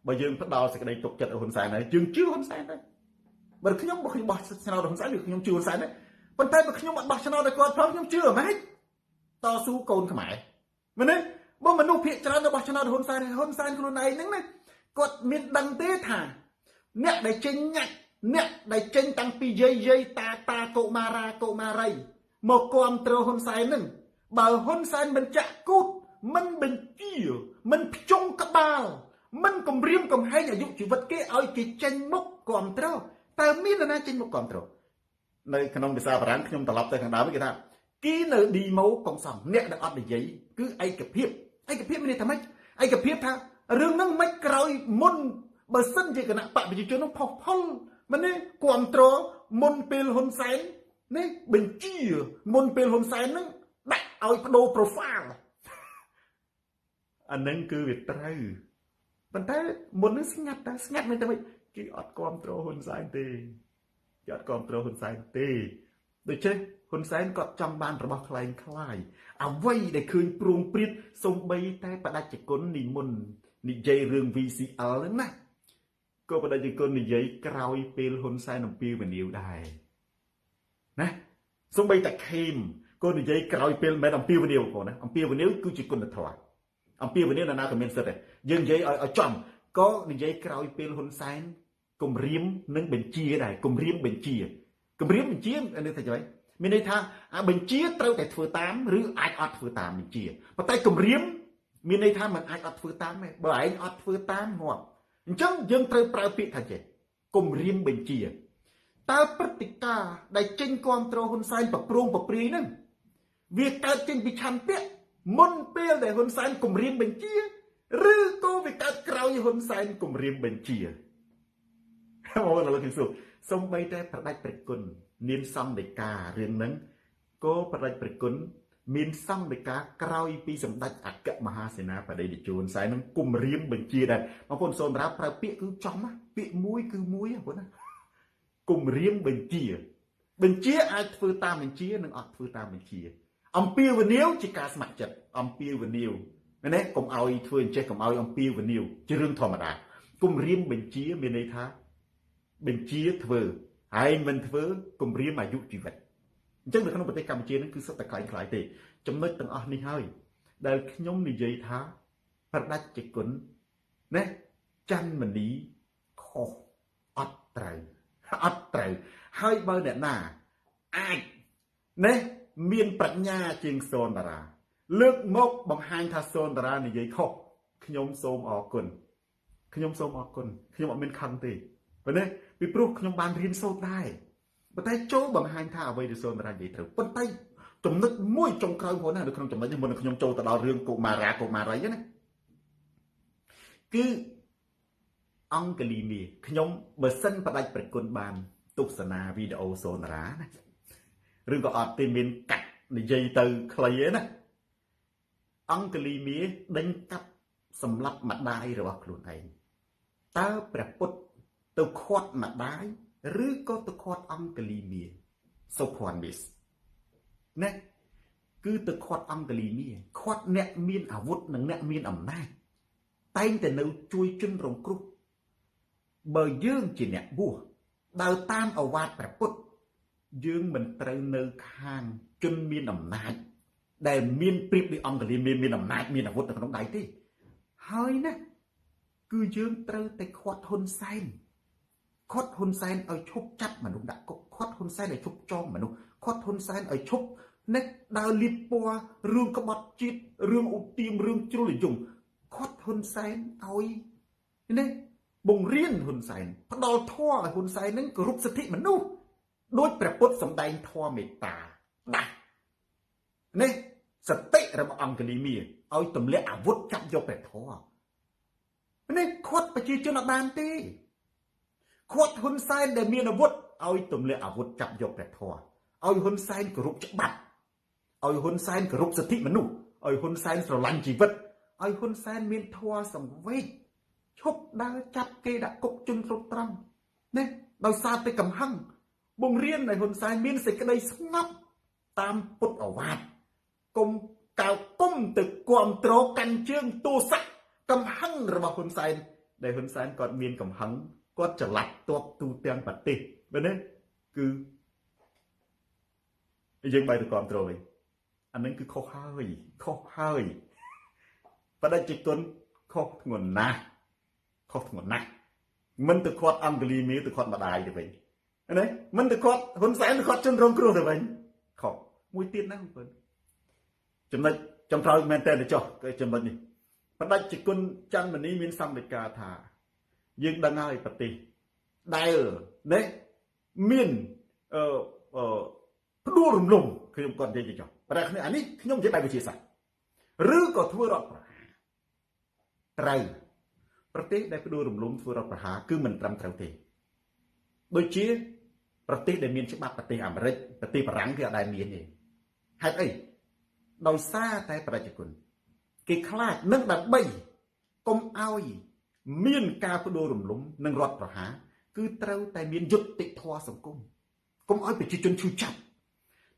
បើយើងផ្ដល់សេចក្តីទុកចិត្តឲ្យហ៊ុនសែនហើយយើងជឿហ៊ុនសែនដែរបើខ្ញុំបោះឆ្នោតឲ្យហ៊ុនសែនឬខ្ញុំជឿហ៊ុនសែនដែរប៉ុន្តែបើខ្ញុំអត់បោះឆ្នោតឲ្យគាត់ផងខ្ញុំជឿហ្មងតស៊ូកូនខ្មែរមែនទេបើមនុស្សភាគច្រើនទៅបោះឆ្នោតហ៊ុនសែនហ៊ុនសែនខ្លួនឯងហ្នឹងណាគាត់មានដឹងទេថាអ្នកដែលចេញញ៉ាច់អ្នកដែលចេញតាំងពីយាយយាយតាតាកុមារាកុមារីមកគាំទ្រហ៊ុនសែនហ្នឹងបើហ៊ុនសែនមិនចាក់គូតមិនបញ្ជាមិនភ្ជង់ក្បាលមិនគំរាមកំហែងអាយុជីវិតគេឲ្យគេចេញមុខគាំទ្រតើមាននរណាចេញមុខគាំទ្រនៅក្នុងភាសាបារាំងខ្ញុំត្រឡប់ទៅខាងដើមគេថាគីនៅឌីម៉ូកុងសំអ្នកដែលអត់និយាយគឺឯកភាពឯកភាពមានន័យថាម៉េចឯកភាពថារឿងហ្នឹងមិនក្រោយមុនបើសិនជាគណៈបកប្រជាជននោះផុសផុលមែនទេគាំទ្រមុនពេលហ៊ុនសែននេះបញ្ជាមុនពេលហ៊ុនសែនហ្នឹងដាក់ឲ្យបដូរ profile អានឹងគឺវាត្រូវប៉ុន្តែមុននឹងស្ងាត់តែស្ងាត់មិនតែម៉េចគេអត់គាំទ្រហ៊ុនសែនទេគេអត់គាំទ្រហ៊ុនសែនទេដូច្នេះហ៊ុនសែនគាត់ចង់បានរបស់ក្លែងក្លាយអ្វីដែលឃើញព្រួងព្រាតសំបីតែបដិជគុណនិមន្តនិយាយរឿង VCL ហ្នឹងណាក៏បដិជគុណនិយាយក្រោយពេលហ៊ុនសែនអំពាវនាវដែរណាសំបីតែខេមក៏និយាយក្រោយពេលមិនអំពាវនាវផងណាអំពាវនាវគឺជាគុណធម៌អំពាវនាវណាក៏មានសិទ្ធិដែរយើងនិយាយឲ្យចំក៏និយាយក្រោយពេលហ៊ុនសែនគំរាមនិងបញ្ជាដែរគំរាមបញ្ជាគំរាមបញ្ជានេះថាយ៉ាងម៉េចមានន័យថាបញ្ជាត្រូវតែធ្វើតាមឬអាចអត់ធ្វើតាមបញ្ជាប៉ុន្តែគំរាមមានន័យថាមិនអាចអត់ធ្វើតាមទេបើឯងអត់ធ្វើតាមងាប់អញ្ចឹងយើងត្រូវប្រើពាក្យថាចេះគំរាមបញ្ជាតើព្រឹត្តិការណ៍ដែលចេញគាំទ្រហ៊ុនសែនប្រព្រងប្រព្រាយហ្នឹងវាកើតចេញពីឆន្ទៈមុនពេលដែលហ៊ុនសែនគំរាមបញ្ជាឬក៏វាកើតក្រោយហ៊ុនសែនគំរាមបញ្ជាបងប្អូនឥឡូវខ្ញុំសួរសំបីតែប្រដាច់ព្រះគុណមានសង្ឃដីការឿងហ្នឹងក៏ប្រដាច់ព្រះគុណមានសង្ឃដីកាក្រោយពីសម្ដេចអគ្គមហាសេនាបតីតេជោហ៊ុនសែននឹងគំរាមបញ្ជាដែរបងប្អូនសូមរាប់ប្រើពាក្យគឺចំណាពាក្យមួយគឺមួយបងប្អូនណាគំរាមបញ្ជាបញ្ជាអាចធ្វើតាមបញ្ជានិងអត់ធ្វើតាមបញ្ជាអំពាវនាវជាការស្ម័គ្រចិត្តអំពាវនាវមែនទេកុំឲ្យធ្វើអញ្ចេះកុំឲ្យអំពាវនាវជារឿងធម្មតាគំរាមបញ្ជាមានន័យថាបញ្ជាធ្វើហើយមិនធ្វើគំរាមអាយុជីវិតអញ្ចឹងនៅក្នុងប្រទេសកម្ពុជានឹងគឺសុទ្ធតែក្លែងក្លាយទេចំណុចទាំងអស់នេះហើយដែលខ្ញុំនិយាយថាប្រដាច់ជាគុណណាច័ន្ទមនីខុសអត់ត្រូវអត់ត្រូវហើយបើអ្នកណាអាចណាមានប្រាជ្ញាជាងសូនតារាលើកមកបង្ហាញថាសូនតារានិយាយខុសខ្ញុំសូមអរគុណ ខ្ញុំសូមអរគុណខ្ញុំអត់មានខឹងទេប៉ុន្តែពីព្រោះខ្ញុំបានរៀនសូត្រដែរប៉ុន្តែចូលបង្ហាញថាអ្វីដែលសូនរានិយាយត្រូវប៉ុន្តែចំណុចមួយចុងក្រោយផងណានៅក្នុងចំណុចនេះមុននឹងខ្ញុំចូលទៅដល់រឿងកុមារាកុមារីណាគឺអង្គលីមាខ្ញុំបើសិនផ្ដាច់ប្រគុណបានទស្សនាវីដេអូសូនរាណាឬក៏អត់ទេមានកាត់និយាយទៅខ្លីឯណាអង្គលីមាដេញកាប់សម្លាប់ម្ដាយរបស់ខ្លួនឯងតើព្រះពុទ្ធទៅខាត់ម្ដាយឬក៏ទៅខាត់អង្គលីមាសុភ័ណ្ឌមីសណាគឺទៅខាត់អង្គលីមាខាត់អ្នកមានអាវុធនិងអ្នកមានអំណាចតែងតែនៅជួយជនរងគ្រោះបើយើងជាអ្នកបួសដើរតាមឱវាទព្រះពុទ្ធយើងមិនត្រូវនៅខាងជនមានអំណាចដែលមានប្រៀបដូចអង្គលីមាមានអំណាចមានអាវុធនៅក្នុងដៃទេហើយណាគឺយើងត្រូវតែខាត់ហ៊ុនសែនខាត់ហ៊ុនសែនឲ្យឈប់ចាប់មនុស្សដាក់គុកខាត់ហ៊ុនសែនឲ្យឈប់ចងមនុស្សខាត់ហ៊ុនសែនឲ្យឈប់នេះដើរលៀបពណ៌រឿងក្បត់ជាតិរឿងឧទាមរឿងជ្រុលនិយមខាត់ហ៊ុនសែនឲ្យនេះបង្រៀនហ៊ុនសែនផ្ដល់ធម៌ឲ្យហ៊ុនសែននឹងគោរពសិទ្ធិមនុស្សដោយព្រះពុទ្ធសម្ដែងធម៌មេត្តាដាស់នេះសតិរបស់អង្គលីមាឲ្យទម្លាក់អាវុធចាប់យកព្រះធម៌នេះខាត់ប្រជាជនអត់បានទេខាត់ហ៊ុនសែនដែលមានអាវុធឲ្យទម្លាក់អាវុធចាប់យកព្រះធម៌ឲ្យហ៊ុនសែនគោរពច្បាប់ឲ្យហ៊ុនសែនគោរពសិទ្ធិមនុស្សឲ្យហ៊ុនសែនស្រឡាញ់ជីវិតឲ្យហ៊ុនសែនមានធម៌សង្វេគឈប់ដើរចាប់គេដាក់គុកជនគ្រប់ត្រង់នេះដោយសារតែកំហឹងបង្រៀនឲ្យហ៊ុនសែនមានសេចក្តីស្ងប់តាមពុទ្ធឱវាទកុំកៅគុំទៅគាំទ្រកាន់ជើងទូស័កកំហឹងរបស់ហ៊ុនសែនដែលហ៊ុនសែនគាត់មានកំហឹងគាត់ចល័តទ័ពទូទាំងប្រទេសមែនទេគឺយើងបែរទៅគាំទ្រវិញអានឹងគឺខុសហើយខុសហើយបដិជនខុសធ្ងន់ណាស់ខុសធ្ងន់ណាស់មិនទៅខាត់អង្គលីមាទៅខាត់ម្ដាយទៅវិញណាមិនទៅខាត់ហ៊ុនសែនទៅខាត់ជនរងគ្រោះទៅវិញខុសមួយទៀតណាបងប្អូនចំណុចចុងក្រោយមែនតើទៅចុះគឺចំណុចនេះបដិជនច័ន្ទមនីមានសម្ដីកាថាយើងដឹងហើយប្រទេសដែលនេះមានអឺផ្ដួលរំលំខ្ញុំគាត់និយាយចុះប្រហែលអានេះខ្ញុំនិយាយបែបវិទ្យាសាស្ត្រឬក៏ធ្វើរដ្ឋប្រហារត្រូវប្រទេសដែលផ្ដួលរំលំធ្វើរដ្ឋប្រហារគឺមិនត្រឹមត្រូវទេដូចជាប្រទេសដែលមានច្បាប់ប្រទេសអាមេរិកប្រទេសបារាំងគេអត់ដែលមានទេហេតុអីដោយសារតែប្រជាជនគេខ្លាចនឹងដើម្បីកុំឲ្យមានការផ្ដួលរំលំនិងរដ្ឋប្រហារគឺត្រូវតែមានយុត្តិធម៌សង្គមកុំឲ្យប្រជាជនឈឺចាប់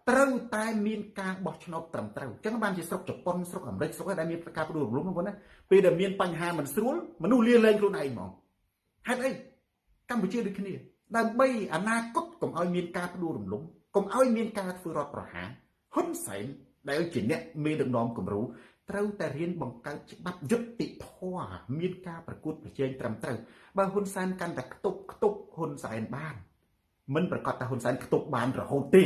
ត្រូវតែមានការបោះឆ្នោតត្រឹមត្រូវអញ្ចឹងបានជាស្រុកជប៉ុនស្រុកអាមេរិកស្រុកដែលមានការផ្ដួលរំលំហ្នឹងណាពេលដែលមានបញ្ហាមិនស្រួលមនុស្សលាលែងខ្លួនឯងហ្មងហេតុអីកម្ពុជាដូចគ្នាដើម្បីអនាគតកុំឲ្យមានការផ្ដួលរំលំកុំឲ្យមានការធ្វើរដ្ឋប្រហារហ៊ុនសែនដែលជាអ្នកមេដឹកនាំគំរូត្រូវតែរៀនបង្កើតច្បាប់យុត្តិធម៌មានការប្រកួតប្រជែងត្រឹមត្រូវបើហ៊ុនសែនកាន់តែខ្ទប់ខ្ទប់ហ៊ុនសែនបានមិនប្រកាសថាហ៊ុនសែនខ្ទប់បានរហូតទេ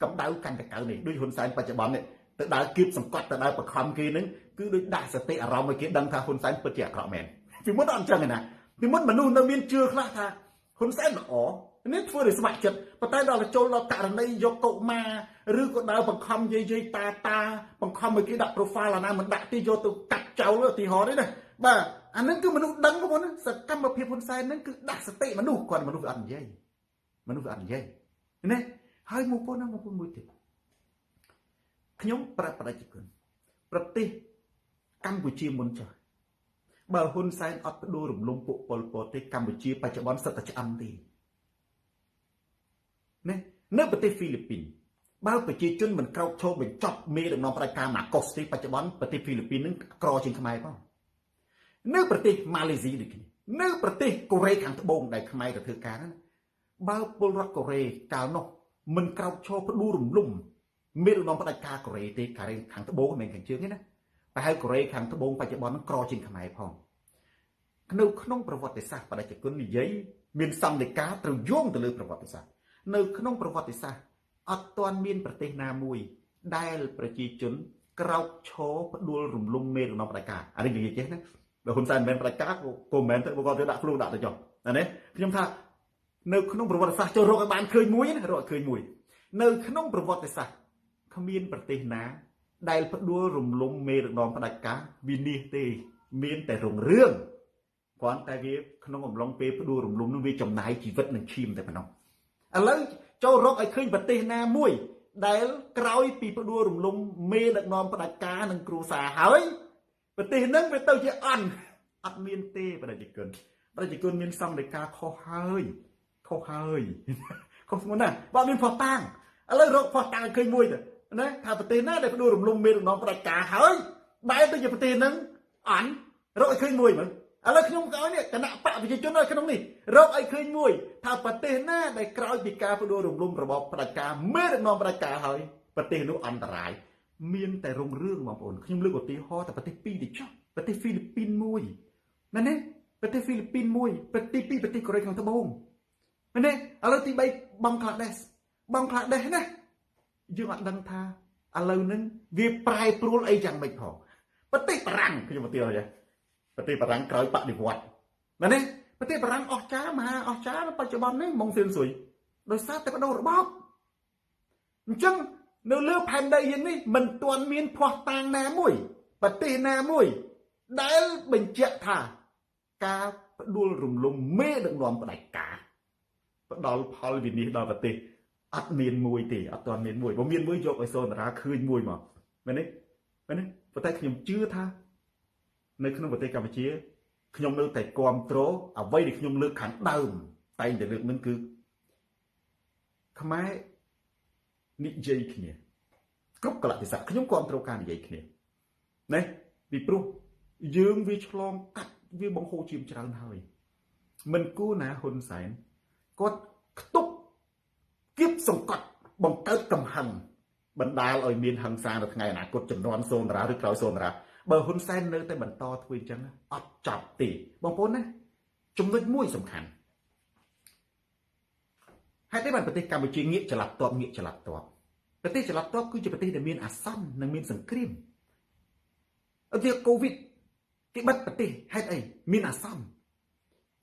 កម្ដៅកាន់តែកើននេះដូចហ៊ុនសែនបច្ចុប្បន្ននេះទៅដើរគៀបសង្កត់ទៅដើរបខំគេនឹងគឺដូចដាក់សតិអារម្មណ៍ឲ្យគេដឹងថាហ៊ុនសែនពិតជាអាក្រក់មែនពីមុនអត់អញ្ចឹងឯណាពីមុនមនុស្សនៅមានជឿខ្លះថាហ៊ុនសែនល្អនេះធ្វើឲ្យស្ម័គ្រចិត្តប៉ុន្តែដល់ទៅចូលដល់ករណីយកកុមារឬក៏ដើរបង្ខំយាយតាតាបង្ខំឲ្យគេដាក់ profile អាណាមិនដាក់ទេយកទៅកាត់ចោលឧទាហរណ៍នេះណាបាទអានឹងគឺមនុស្សដឹងបងប្អូនសកម្មភាពហ៊ុនសែននឹងគឺដាក់សតិមនុស្សគាត់មនុស្សវាអត់និយាយមនុស្សវាអត់និយាយណាហើយមកបងប្អូនណាបងប្អូនមួយទៀតខ្ញុំប្រាប់ប្រជាជនប្រទេសកម្ពុជាមុនចុះបើហ៊ុនសែនអត់ផ្ដួលរំលំពួកប៉ុលពតទេកម្ពុជាបច្ចុប្បន្នសិតតែឆ្អឹងទេណានៅប្រទេសហ្វីលីពីនបើប្រជាជនមិនក្រោកឈរបញ្ចប់មេដឹកនាំផ្ដាច់ការម៉ាកុសទេបច្ចុប្បន្នប្រទេសហ្វីលីពីននឹងក្រជាងខ្មែរផងនៅប្រទេសម៉ាឡេស៊ីដូចគ្នានៅប្រទេសកូរ៉េខាងត្បូងដែលខ្មែរទៅធ្វើការណាបើពលរដ្ឋកូរ៉េកាលនោះមិនក្រោកឈរផ្ដួលរំលំមេដឹកនាំផ្ដាច់ការកូរ៉េទេកូរ៉េខាងត្បូងមិនមែនខាងជើងទេណាប្រហែលកូរ៉េខាងត្បូងបច្ចុប្បន្ននឹងក្រជាងខ្មែរផងនៅក្នុងប្រវត្តិសាស្ត្របដិជននិយាយមានសម្ដីកាត្រូវយោងទៅលើប្រវត្តិសាស្ត្រនៅក្នុងប្រវត្តិសាស្ត្រអត់ទាន់មានប្រទេសណាមួយដែលប្រជាជនក្រោកឈរផ្ដួលរំលំមេដឹកនាំផ្ដាច់ការអានេះនិយាយចេះណា បើហ៊ុនសែនមិនមែនផ្ដាច់ការក៏មិនមែនទៅបើគាត់ទៅដាក់ខ្លួនដាក់ទៅចុះណានេះខ្ញុំថានៅក្នុងប្រវត្តិសាស្ត្រចូលរកឲ្យបានឃើញមួយណារកឲ្យឃើញមួយនៅក្នុងប្រវត្តិសាស្ត្រគ្មានប្រទេសណាដែលផ្ដួលរំលំមេដឹកនាំផ្ដាច់ការវិនិច្ឆ័យទេមានតែរុងរឿងគ្រាន់តែវាក្នុងអំឡុងពេលផ្ដួលរំលំនោះវាចំណាយជីវិតនិងឈាមតែប៉ុណ្ណោះឥឡូវចូលរកឲ្យឃើញប្រទេសណាមួយដែលក្រោយពីផ្ដួលរំលំមេដឹកនាំផ្ដាច់ការនិងគ្រួសារហើយប្រទេសហ្នឹងវាទៅជាអន់អត់មានទេប្រជាជនប្រជាជនមានសង្ឃការខុសហើយខុសហើយខុសធ្ងន់ណាស់បើមានភស្តុតាងឥឡូវរកភស្តុតាងឲ្យឃើញមួយទៅណាថាប្រទេសណាដែលផ្ដួលរំលំមេដឹកនាំផ្ដាច់ការហើយបែរទៅជាប្រទេសហ្នឹងអន់រកឲ្យឃើញមួយមើលឥឡូវខ្ញុំក៏ឲ្យនេះគណៈបកប្រជាជននៅក្នុងនេះរកឲ្យឃើញមួយថាប្រទេសណាដែលក្រោយពីការផ្ដួលរំលំរបបផ្ដាច់ការមេដឹកនាំផ្ដាច់ការហើយប្រទេសនោះអន្តរាយមានតែរុងរឿងបងប្អូនខ្ញុំលើកឧទាហរណ៍តែប្រទេសពីរទៅចុះប្រទេសហ្វីលីពីនមួយមែនទេប្រទេសហ្វីលីពីនមួយប្រទេសពីរប្រទេសកូរ៉េខាងត្បូងមែនទេឥឡូវទី3បង់ក្លាដេសបង់ក្លាដេសណាយើងអត់ដឹងថាឥឡូវហ្នឹងវាប្រែប្រួលអីយ៉ាងម៉េចផងប្រទេសបារាំងខ្ញុំឧទាហរណ៍ចាប្រទេសបារាំងក្រោយបដិវត្តមែនទេប្រទេសបារាំងអស្ចារ្យមហាអស្ចារ្យបច្ចុប្បន្ននេះម៉ុងសៀនស៊ុយដោយសារតែបដូររបបអញ្ចឹងនៅលើផែនដីយើងនេះមិនទាន់មានភស្តុតាងណាមួយប្រទេសណាមួយដែលបញ្ជាក់ថាការផ្ដួលរំលំមេដឹកនាំផ្ដាច់ការផ្ដល់ផលវិនិច្ឆ័យដល់ប្រទេសអត់មានមួយទេអត់ទាន់មានមួយបើមានមួយយកឲ្យសូនតារាឃើញមួយមកមែនទេមែនទេប៉ុន្តែខ្ញុំជឿថានៅក្នុងប្រទេសកម្ពុជាខ្ញុំនៅតែគាំទ្រអ្វីដែលខ្ញុំលើកខាងដើមតែងតែលើកនឹងគឺខ្មែរនិយាយគ្នាគ្រប់កលៈទេសៈខ្ញុំគាំទ្រការនិយាយគ្នាណាពីព្រោះយើងវាឆ្លងកាត់វាបង្ហូរឈាមច្រើនហើយមិនគួរណាហ៊ុនសែនគាត់ខ្ទប់គៀបសង្កត់បង្កើតកំហឹងបណ្ដាលឲ្យមានហិង្សានៅថ្ងៃអនាគតចំនួនសូនតារាឬក្រោយសូនតារាបើហ៊ុនសែននៅតែបន្តធ្វើអញ្ចឹងអត់ចប់ទេបងប្អូនណាចំណុចមួយសំខាន់ហេតុអីបានប្រទេសកម្ពុជាងាកចល័តតបងាកចល័តតបប្រទេសចល័តតបគឺជាប្រទេសដែលមានអាសន្ននិងមានសង្គ្រាមឧទាហរណ៍កូវីដគេបិទប្រទេសហេតុអីមានអាសន្ន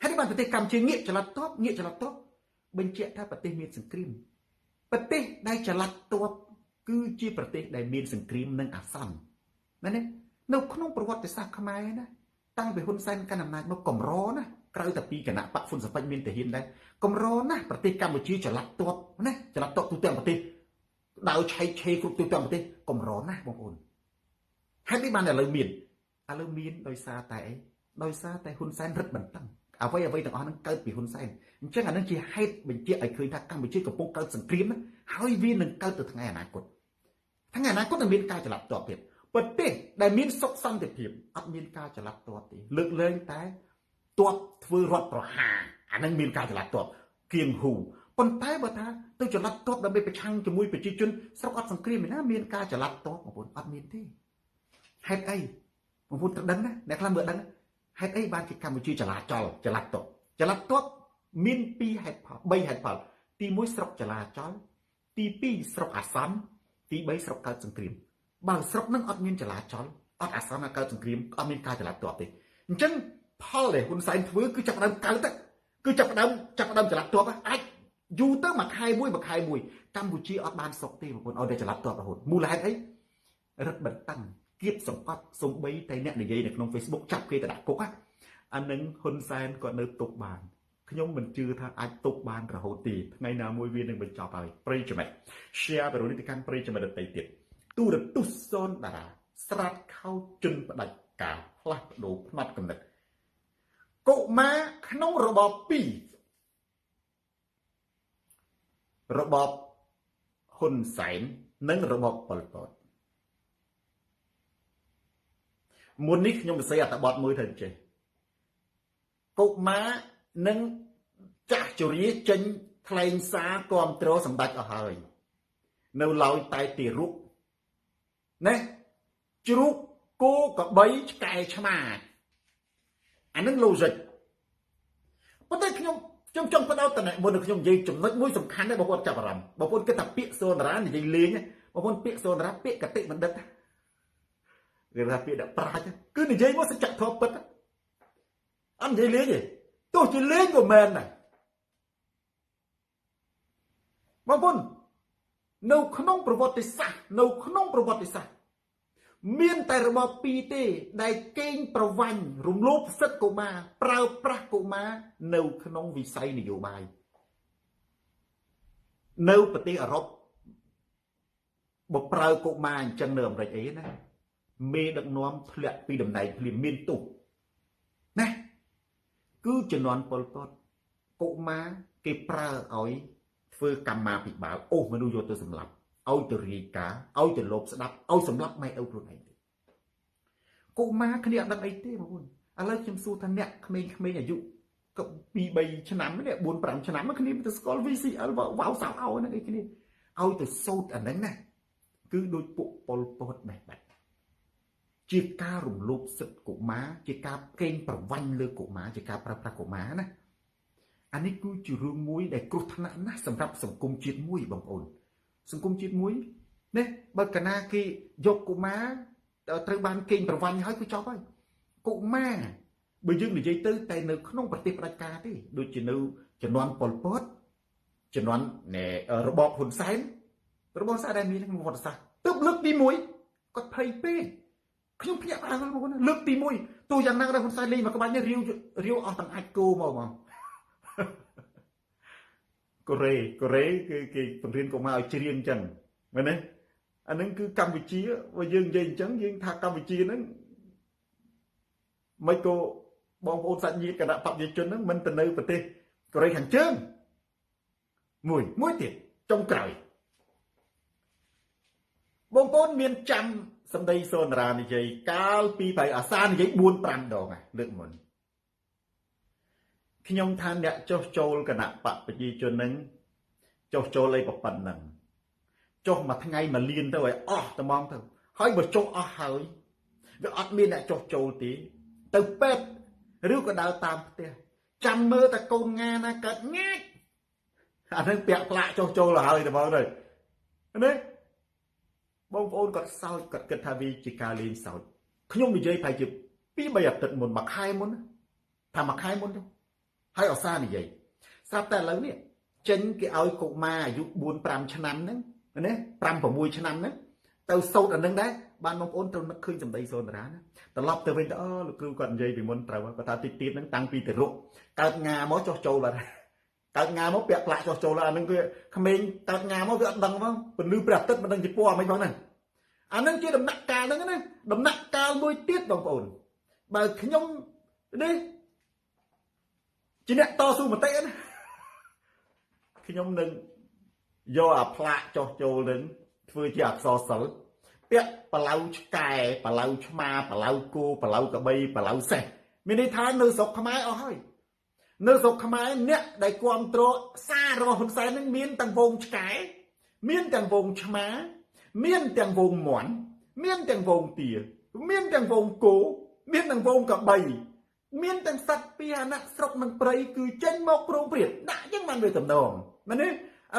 ហេតុអីបានប្រទេសកម្ពុជាងាកចល័តតបងាកចល័តតបបញ្ជាក់ថាប្រទេសមានសង្គ្រាមប្រទេសដែលចល័តតបគឺជាប្រទេសដែលមានសង្គ្រាមនិងអាសន្នមែនទេនៅក្នុងប្រវត្តិសាស្ត្រខ្មែរណាតាំងពីហ៊ុនសែនកាន់អំណាចមកកម្រណាក្រៅតែពីគណៈបកហ៊ុនសពេចមានទាហានដែរកម្រណាប្រទេសកម្ពុជាចល័តតបណាចល័តតបទូទាំងប្រទេសដើរឆែកឆេរគ្រប់ទូទាំងប្រទេសកម្រណាស់បងប្អូនហេតុនេះបានឥឡូវមានឥឡូវមានដោយសារតែអីដោយសារតែហ៊ុនសែនរឹតបន្តឹងអ្វីអ្វីទាំងអស់ហ្នឹងកើតពីហ៊ុនសែនអញ្ចឹងអានឹងជាហេតុបញ្ជាក់ឲ្យឃើញថាកម្ពុជាកំពុងកើតសង្គ្រាមហើយវានឹងកើតទៅថ្ងៃអនាគតថ្ងៃអនាគតនឹងមានការចល័តតបទៀតប្រទេសដែលមានសុខសន្តិភាពអត់មានការចល័តតបទេលើកលែងតែតបធ្វើរដ្ឋប្រហារអានឹងមានការចល័តតបគៀងហ៊ូប៉ុន្តែបើថាទៅចល័តតបដើម្បីប្រឆាំងជាមួយប្រជាជនស្រុកអត់សង្គ្រាមឯណាមានការចល័តតបបងប្អូនអត់មានទេហេតុអីបងប្អូនត្រូវដឹងណាអ្នកខ្លះមើលដឹងហេតុអីបានជាកម្ពុជាចលាចលចល័តតបចល័តតបមាន2ហេតុផល3ហេតុផលទី1ស្រុកចលាចលទី2ស្រុកអាសន្នទី3ស្រុកកើតសង្គ្រាមបើស្រុកនឹងអត់មានចលាចលអត់អាសន្នអត់កើតសង្គ្រាមអត់មានការចល័តតបទេអញ្ចឹងផលដែលហ៊ុនសែនធ្វើគឺចាប់ផ្ដើមកើតគឺចាប់ផ្ដើមចល័តតបអាចយូរទៅមួយខែមួយមួយខែមួយកម្ពុជាអត់បានសុខទេបងប្អូនឲ្យតែចល័តតបរហូតមូលហេតុអីរឹតបន្តឹងគៀបសង្កត់សំបីតែអ្នកនិយាយនៅក្នុង Facebook ចាប់គេទៅដាក់គុកអានឹងហ៊ុនសែនក៏នៅទុកបានខ្ញុំមិនជឿថាអាចទុកបានរហូតទេថ្ងៃណាមួយវានឹងបញ្ចប់ហើយប្រិយមិត្ត share ទៅនេះទៅកាន់ប្រិយមិត្តដទៃទៀតទូរទស្សន៍សូនតារាស្រាតខោជន់ផ្ដាច់ការផ្លាស់ប្ដូរផ្នត់គំនិតកុមារក្នុងរបប2របបហ៊ុនសែននិងរបបប៉ុលពតមុននេះខ្ញុំសរសេរអត្ថបទមួយថាចេះកុមារនិងចាស់ជរាចេញថ្លែងសារគាំទ្រសម្ដេចអស់ហើយនៅឡើយតែទារកណាជ្រូកគោក្របីឆ្កែឆ្មាអានឹង logic ប៉ុន្តែខ្ញុំចង់ផ្ដោតតនេះមុននឹងខ្ញុំនិយាយចំណុចមួយសំខាន់ដែរបងប្អូនចាប់អារម្មណ៍បងប្អូនគិតថាពាក្យសូនតារានិយាយលេងបងប្អូនពាក្យសូនតារាពាក្យកតិបណ្ឌិតគេថាពាក្យដាក់ប្រាជ្ញគឺនិយាយមកសច្ចធម៌ពិត អត់និយាយលេងទេទោះជាលេងក៏មែនដែរបងប្អូននៅក្នុងប្រវត្តិសាស្ត្រនៅក្នុងប្រវត្តិសាស្ត្រមានតែរបបពីរទេដែលកេងប្រវ័ញ្ចរំលោភសិទ្ធិកុមារប្រើប្រាស់កុមារនៅក្នុងវិស័យនយោបាយនៅប្រទេសអឺរ៉ុបបើប្រើកុមារអញ្ចឹងនៅអាមេរិកអីណាមេដឹកនាំធ្លាក់ពីតំណែងភ្លាមមានទោសណាគឺជំនាន់ប៉ុលពតកុមារគេប្រើឲ្យធ្វើកម្មាភិបាលអូសមនុស្សយកទៅសម្លាប់ឲ្យទៅរាយការណ៍ឲ្យទៅលោបស្ដាប់ឲ្យសម្លាប់ម៉ែឪខ្លួនឯងកុមារគ្នាអត់ដឹងអីទេបងប្អូនឥឡូវខ្ញុំសួរថាអ្នកក្មេងៗអាយុក៏2 3ឆ្នាំនេះ4 5ឆ្នាំគ្នាទៅស្គាល់ VCL វ៉ាវសៅអោហ្នឹងអីគ្នាឲ្យទៅសូត្រអាហ្នឹងណាគឺដូចពួកប៉ុលពតបេះបាត់ជាការរំលោភសិទ្ធិកុមារជាការកេងប្រវ័ញ្ចលើកុមារជាការប្រើប្រាស់កុមារណាអានេះគឺជារឿងមួយដែលគ្រោះថ្នាក់ណាស់សម្រាប់សង្គមជាតិមួយបងប្អូនសង្គមជាតិមួយនេះបើកាលណាគេយកកុមារត្រូវបានកេងប្រវ័ញ្ចហើយគឺចប់ហើយកុមារបើយើងនិយាយទៅតែនៅក្នុងប្រទេសផ្ដាច់ការទេដូចជានៅជំនាន់ប៉ុលពតជំនាន់របបហ៊ុនសែនរបបសែនដែលមានក្នុងប្រវត្តិសាស្ត្រទើបលើកទី1គាត់ភ័យពេកខ្ញុំភ្ញាក់ផ្អើលបងប្អូនលើកទី1ទោះយ៉ាងណាក៏ដោយហ៊ុនសែនលេងមកក្បាច់នេះរាវអស់ទាំងអាចគោមកហ្មងកូរ៉េគឺគេបង្រៀនកុមារឲ្យច្រៀងអញ្ចឹងមែនទេអានឹងគឺកម្ពុជាបើយើងនិយាយអញ្ចឹងយើងថាកម្ពុជាហ្នឹងមិនក៏បងប្អូនសាច់ញាតិគណៈបព្វជិជនហ្នឹងមិនទៅនៅប្រទេសកូរ៉េខាងជើងមួយទៀតចុងក្រោយបងប្អូនមានចាំសម្ដីសូនរានិយាយកាលពីប្រអាសានិយាយ4 5ដងលើកមុនខ្ញុំថាអ្នកចុះចូលគណៈបកប្រជាជននឹងចុះចូលអីប៉ុណ្ណឹងចុះមួយថ្ងៃមួយលានទៅឲ្យអស់ត្មងទៅហើយបើចុះអស់ហើយវាអត់មានអ្នកចុះចូលទេទៅពេទ្យឬក៏ដើរតាមផ្ទះចាំមើលតែកូនងាណាកើតងាចអានឹងពាក់ផ្លាកចុះចូលហើយត្មងទៅនេះបងប្អូនគាត់សោចគាត់គិតថាវាជាការលេងសោចខ្ញុំនិយាយប្រហែលជា2 3អាទិត្យមុនមួយខែមុនថាមួយខែមុនទៅហើយអសានិយាយស្រាប់តែឥឡូវនេះចេញគេឲ្យកុមារអាយុ4 5ឆ្នាំហ្នឹងណា5 6ឆ្នាំហ្នឹងទៅសូត្រអានឹងដែរបានបងប្អូនត្រូវនឹកឃើញសម្ដីសូនតារាណាត្រឡប់ទៅវិញទៅអូលោកគ្រូគាត់និយាយពីមុនត្រូវគាត់ថាតិចទៀតហ្នឹងតាំងពីទៅរកកើតងាមកចុះចូលបាត់កើតងាមកពាក់ផ្លាកចុះចូលអានឹងគឺក្មេងកើតងាមកវាអត់ដឹងផងពន្លឺព្រះអាទិត្យមិនដឹងជាពណ៌មិនផងហ្នឹងអានឹងជាដំណាក់កាលហ្នឹងណាដំណាក់កាលមួយទៀតបងប្អូនបើខ្ញុំនេះជាអ្នកតស៊ូមតិណាខ្ញុំនឹងយកអាផ្លាកចុះចូលនឹងធ្វើជាអក្សរសិល្ប៍ពាក់បឡៅឆ្កែបឡៅឆ្មាបឡៅគោបឡៅកបីបឡៅសេះមានន័យថានៅស្រុកខ្មែរអស់ហើយនៅស្រុកខ្មែរអ្នកដែលគ្រប់គ្រងសាររបស់ហ៊ុនសែននឹងមានទាំងវងឆ្កែមានទាំងវងឆ្មាមានទាំងវងមាន់មានទាំងវងទាមានទាំងវងគោមានទាំងវងកបីមានទាំងសត្វពាហនៈស្រុកនិងព្រៃគឺចេញមកប្រងព្រាតដាក់អញ្ចឹងបានវាតំណងមែនទេឥ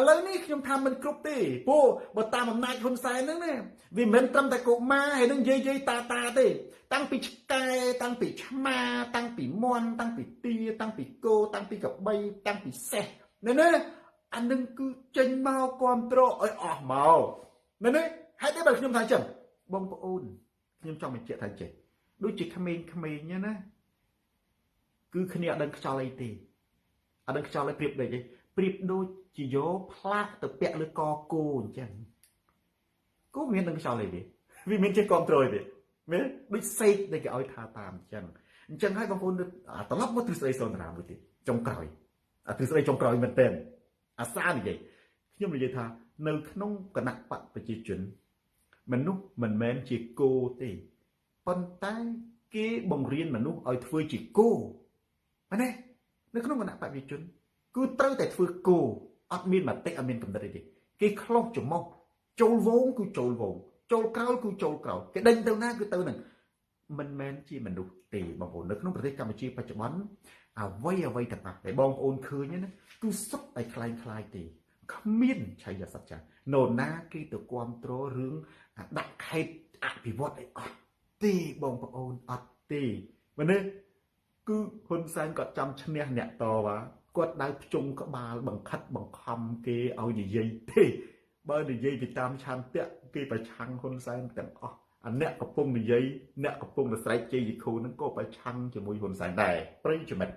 ឡូវនេះខ្ញុំថាមិនគ្រប់ទេព្រោះបើតាមអំណាចហ៊ុនសែនហ្នឹងណាវាមិនត្រឹមតែកុមារហើយនឹងយាយយាយតាតាទេតាំងពីឆ្កែតាំងពីឆ្មាតាំងពីមាន់តាំងពីទាតាំងពីគោតាំងពីកបីតាំងពីសេះណែណាអានឹងគឺចេញមកគ្រប់គ្រងឲ្យអស់មកណែណាហេតុអីបើខ្ញុំថាអញ្ចឹងបងប្អូនខ្ញុំចង់បញ្ជាក់ថាចេះដូចជាក្មេងៗណាគឺគ្នាអត់ដឹងខ្យល់អីទេអត់ដឹងខ្យល់អីប្រៀបដូចអីប្រៀបដូចជាយកផ្លាកទៅពាក់លើកគោអញ្ចឹងគោមានដឹងខ្យល់អីទេវាមានចេះគ្រប់គ្រងទេមែនដូចសេកដែលគេឲ្យថាតាមអញ្ចឹងអញ្ចឹងហើយបងប្អូនត្រឡប់មកទ្រឹស្ដីសូនរាមួយទៀតចុងក្រោយអាទ្រឹស្ដីចុងក្រោយមែនទែនអាសានិយាយខ្ញុំនិយាយថានៅក្នុងគណៈបកប្រជាជនមនុស្សមិនមែនជាគោទេប៉ុន្តែគេបង្រៀនមនុស្សឲ្យធ្វើជាគោមែនទេនៅក្នុងគណៈបព្វជិជនគឺត្រូវតែធ្វើគោអត់មានមតិអត់មានកំណត់អីទេគេឆ្លោះច្រមុះចូលវងគឺចូលវងចូលក្រោលគឺចូលក្រោលគេដេញទៅណាគឺទៅនឹងមិនមែនជាមនុស្សទេបងប្អូននៅក្នុងប្រទេសកម្ពុជាបច្ចុប្បន្នអ្វីទាំងអស់ដែលបងប្អូនឃើញណាគឺសុទ្ធតែคล้ายៗទេគ្មានឆៃយសត្វចានរណាគេទៅគ្រប់គ្រងរឿងដាក់ខេតអភិវឌ្ឍអីអត់ទេបងប្អូនអត់ទេមែនទេ គឺហ៊ុនសែនគាត់ចាំឈ្នះអ្នកតវ៉ា គាត់ដៅភ្ជុងក្បាលបង្ខិតបង្ខំគេឲ្យនិយាយទេ។ បើនិយាយពីតាមឆន្ទៈ គេប្រឆាំងហ៊ុនសែនទាំងអស់ អាអ្នកកំពុងនិយាយ អ្នកកំពុងតែស្រែកជ័យយីខូនឹង ក៏ប្រឆាំងជាមួយហ៊ុនសែនដែរ។ ប្រិយមិត្ត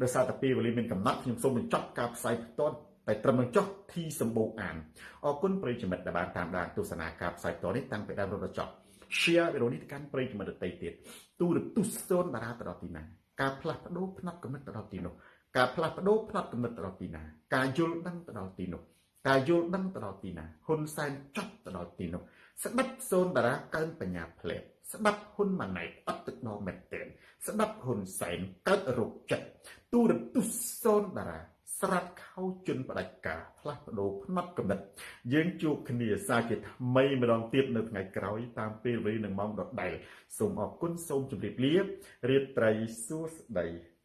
ដោយសារតែពេលវេលាមានកំណត់ ខ្ញុំសូមបញ្ចប់ការផ្សាយផ្ទាល់តែត្រឹមនឹងចុះ។ ធីសម្បូរអានអរគុណប្រិយមិត្តដែលបានតាមដានទស្សនាការផ្សាយផ្ទាល់នេះតាំងពីដើមរហូតដល់ចប់។ share វីដេអូនេះទៅកាន់ប្រិយមិត្តដទៃទៀត។ ទូរទស្សន៍សូនតារាទៅដល់ទីណា ការផ្លាស់ប្ដូរផ្នត់គំនិតទៅដល់ទីនោះ ការផ្លាស់ប្ដូរផ្នត់គំនិតទៅដល់ទីណា ការយល់ដឹងទៅដល់ទីនោះ ការយល់ដឹងទៅដល់ទីណា ហ៊ុនសែនចប់ទៅដល់ទីនោះ។ ស្ដាប់សូនតារាកើនបញ្ញាផ្លែ ស្ដាប់ហ៊ុនម៉ាណែតអត់ទឹកដមែនទែន ស្ដាប់ហ៊ុនសែនកើតរោគចិត្ត។ ទូរទស្សន៍សូនតារាស្រាត់ខោជន់ផ្ដាច់ការ ផ្លាស់ប្ដូរផ្នត់កំណត់។ យើងជួបគ្នាសាជាថ្មីម្ដងទៀតនៅថ្ងៃក្រោយ តាមពេលវេលានឹងម៉ោងដដែល។ សូមអរគុណ សូមជម្រាបលា រាត្រីសួស្តី។